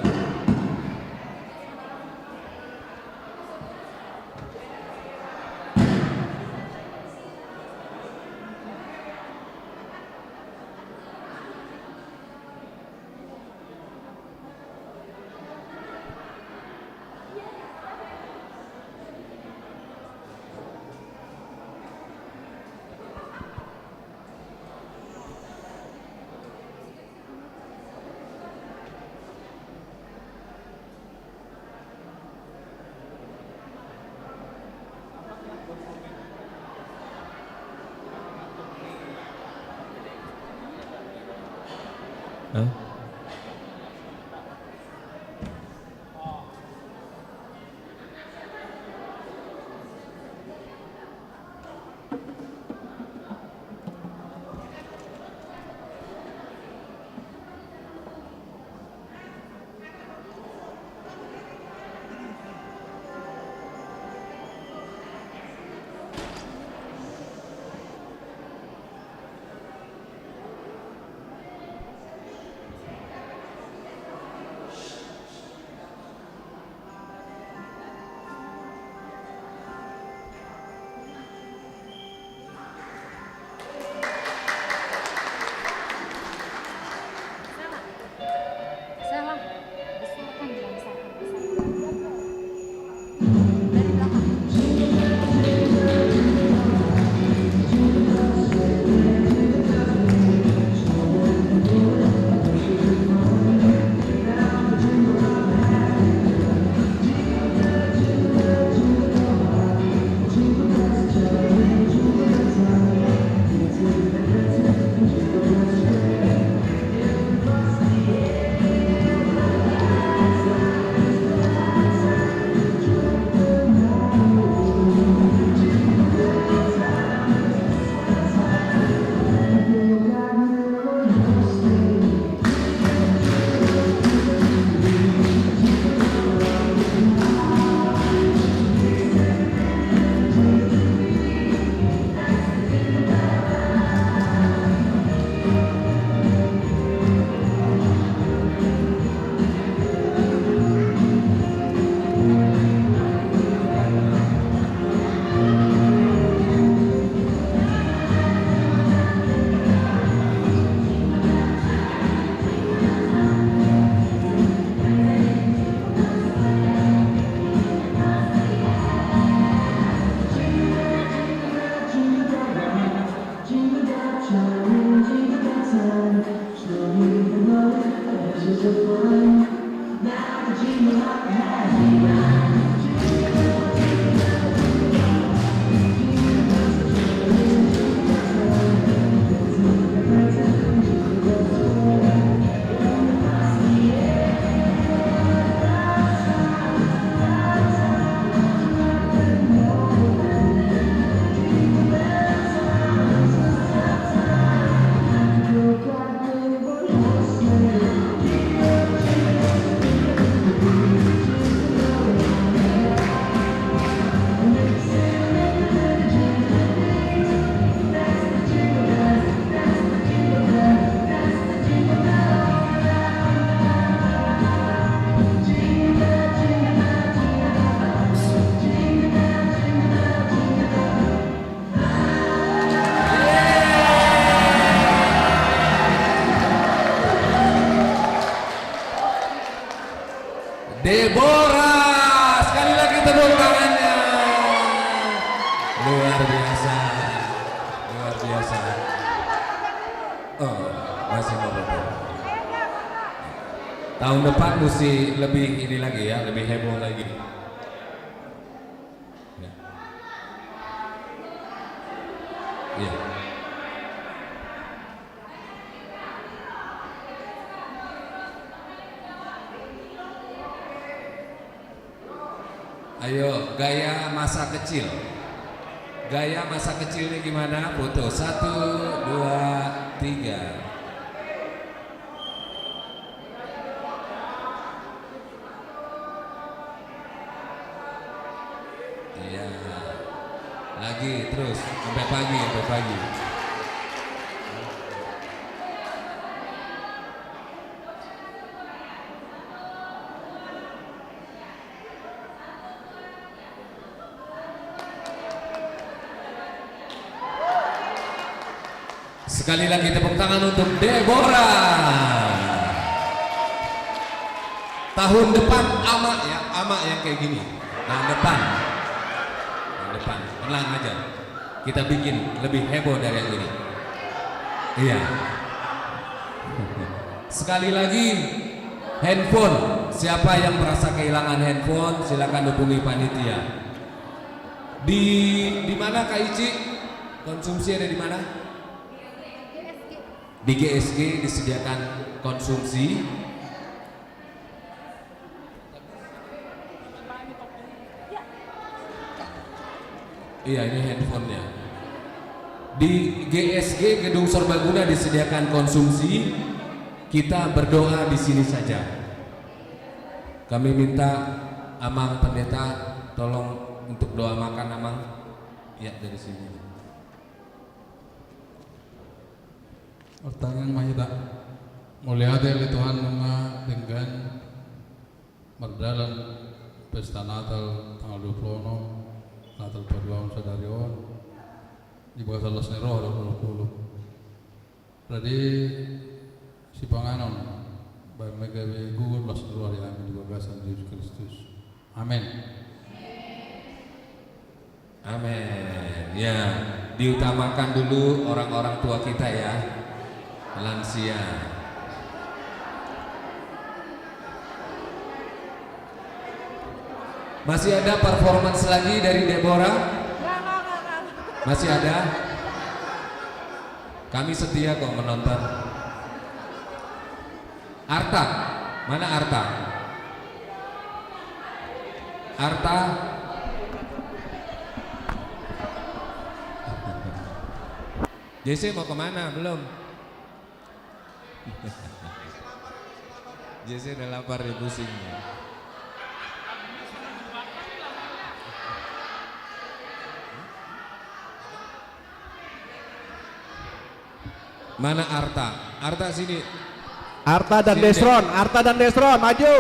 Hah? Deborah, sekali lagi tepuk tangannya. Luar biasa. Luar biasa. Oh, masih mau betul. Tahun depan mesti lebih ini lagi ya, lebih heboh lagi. Ya. Ya. Ayo, gaya masa kecil. Gaya masa kecilnya gimana? Foto. Satu, dua, tiga. Iya. Lagi, terus. Sampai pagi, sampai pagi. Sekali lagi tepuk tangan untuk Deborah. Tahun depan ama ya, ama yang kayak gini. Tahun depan. Tahun depan. Tenang aja. Kita bikin lebih heboh dari yang ini. Iya. Sekali lagi, handphone. Siapa yang merasa kehilangan handphone, silakan hubungi panitia. Di, di mana, Kak Ici? Konsumsi ada di mana? Di G S G disediakan konsumsi. Iya, ini handphonenya. Di G S G, Gedung Serbaguna, disediakan konsumsi. Kita berdoa di sini saja. Kami minta Amang Pendeta tolong untuk doa makan, Amang. Ya, dari sini. Martangiang ma hita. Mauliate ale Tuhan, nunga denggan mardalan pesta Natal tanggal dua puluh onom, Natal paduahon sadari on, di bagasan las ni roha dohot holong. Rade sipanganon, baen ma gabe gogo las ni roha di hami di bagasan Jesus Kristus. Amen. Amin. Ya, diutamakan dulu orang-orang tua kita ya, lansia. Masih ada performance lagi dari Deborah? Masih ada? Kami setia kok menonton. Arta, mana Arta? Arta? J C mau kemana? Belum. J C udah lapar, dia pusing. Mana Arta? Arta, sini. Arta dan Desron, Arta dan Desron, maju.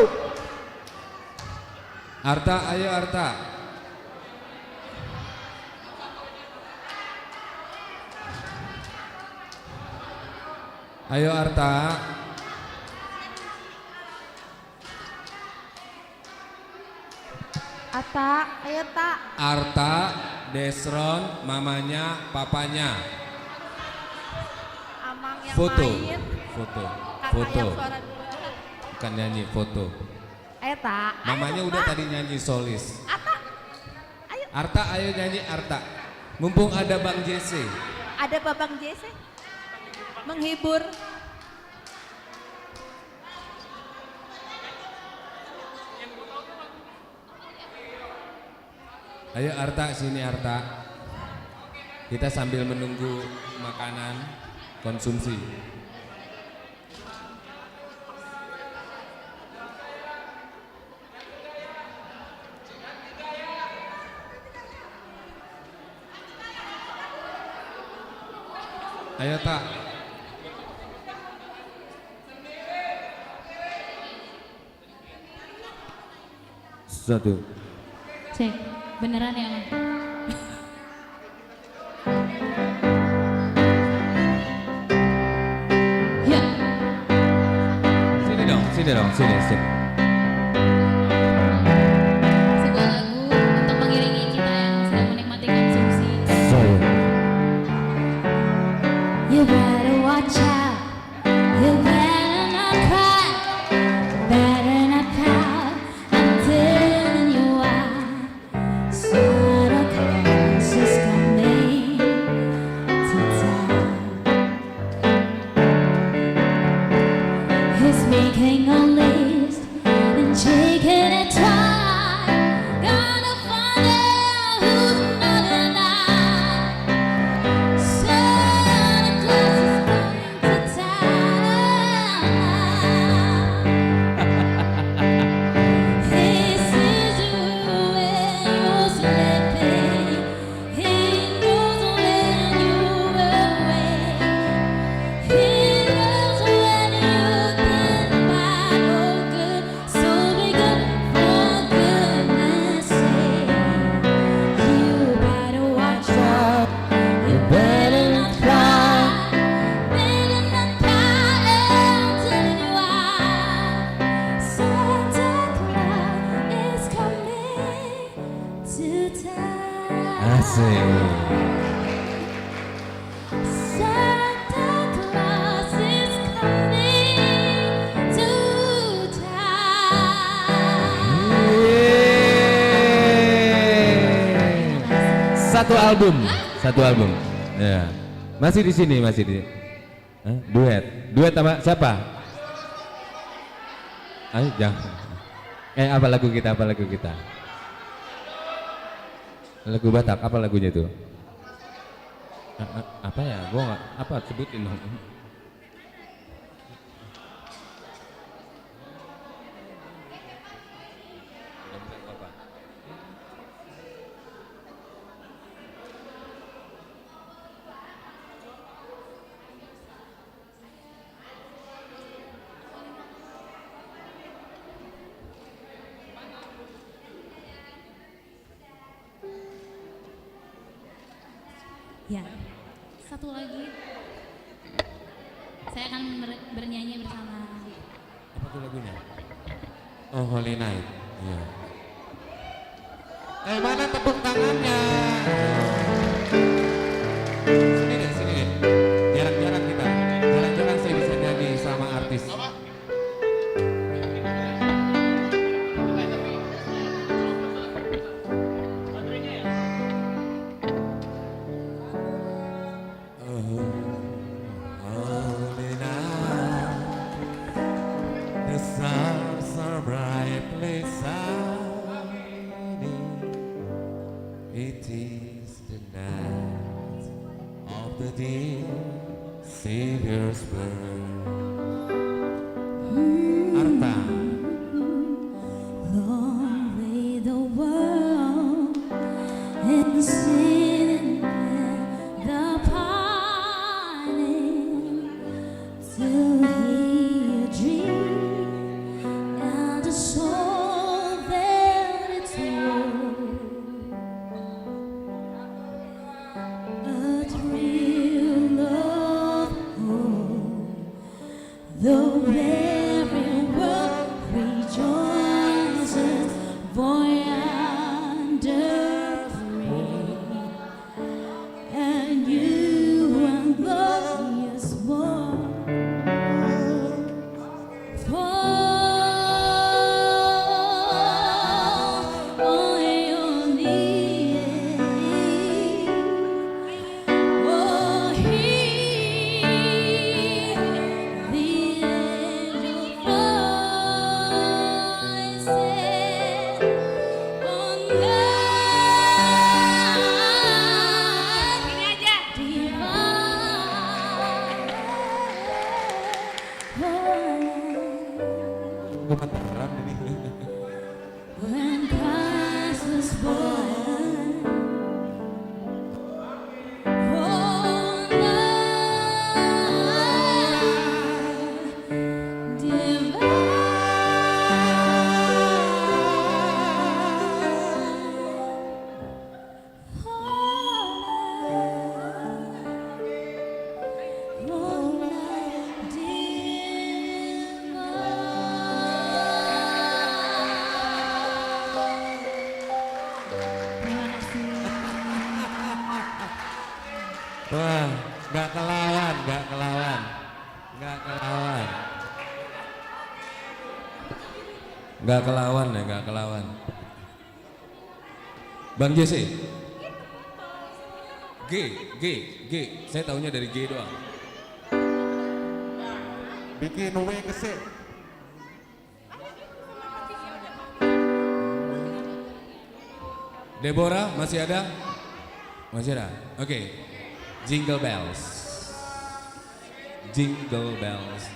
Arta, ayo Arta. Ayo Arta. Ata, ayo Ta. Arta, Desron, mamanya, papanya. Amang yang foto. Main. Foto. Kakak foto. Yang suara dua. Bukan nyanyi, foto. Ayo Ta. Mamanya ayo, udah Ta. Tadi nyanyi solis. Ata. Ayo. Arta, ayo nyanyi Arta. Mumpung ada Bang J C. Ada apa Bang J C? Menghibur. Ayo Arta, sini Arta. Kita sambil menunggu makanan konsumsi. Ayo Ta. Satu. Cek, beneran ya? Ya. Sini dong, sini dong, sini, sini. Santa Claus is coming to town. Yeay. Satu album, satu album. Ya. Masih di sini, masih di. Hah? Duet. Duet sama siapa? Ayo, jangan. Eh, apa lagu kita? Apa lagu kita? Lagu Batak, apa lagunya itu? A-, a-, apa ya? Gua nggak, apa, sebutin dong. Ya, satu lagi. Saya akan ber-, bernyanyi bersama. Apa tuh lagunya? Oh, Holy Night. Iya. Eh, mana tepuk tangannya? Sini deh, sini deh. Jarang-jarang kita, jarang-jarang saya bisa nyanyi sama artis. Oh, holy night, the stars are brightly shining. It is the night of the dear Savior's birth. Arta. Long lay the world in sin and the pine, till he a dream and a soul that it told. A thrill of hope, the very world rejoices, for yonder great and new and glorious morn. For on your knees, oh, hear the angel voices on earth divine. Gemetaran ini. When Christ was born, oh, love divine. Wah, nggak kelawan, nggak kelawan, nggak kelawan. Nggak kelawan ya, nggak kelawan. Bang Jesse. G, G, G. Saya taunya dari G doang. Bikin W ke C. Deborah, masih ada? Masih ada? Oke. Jingle bells. Jingle bells.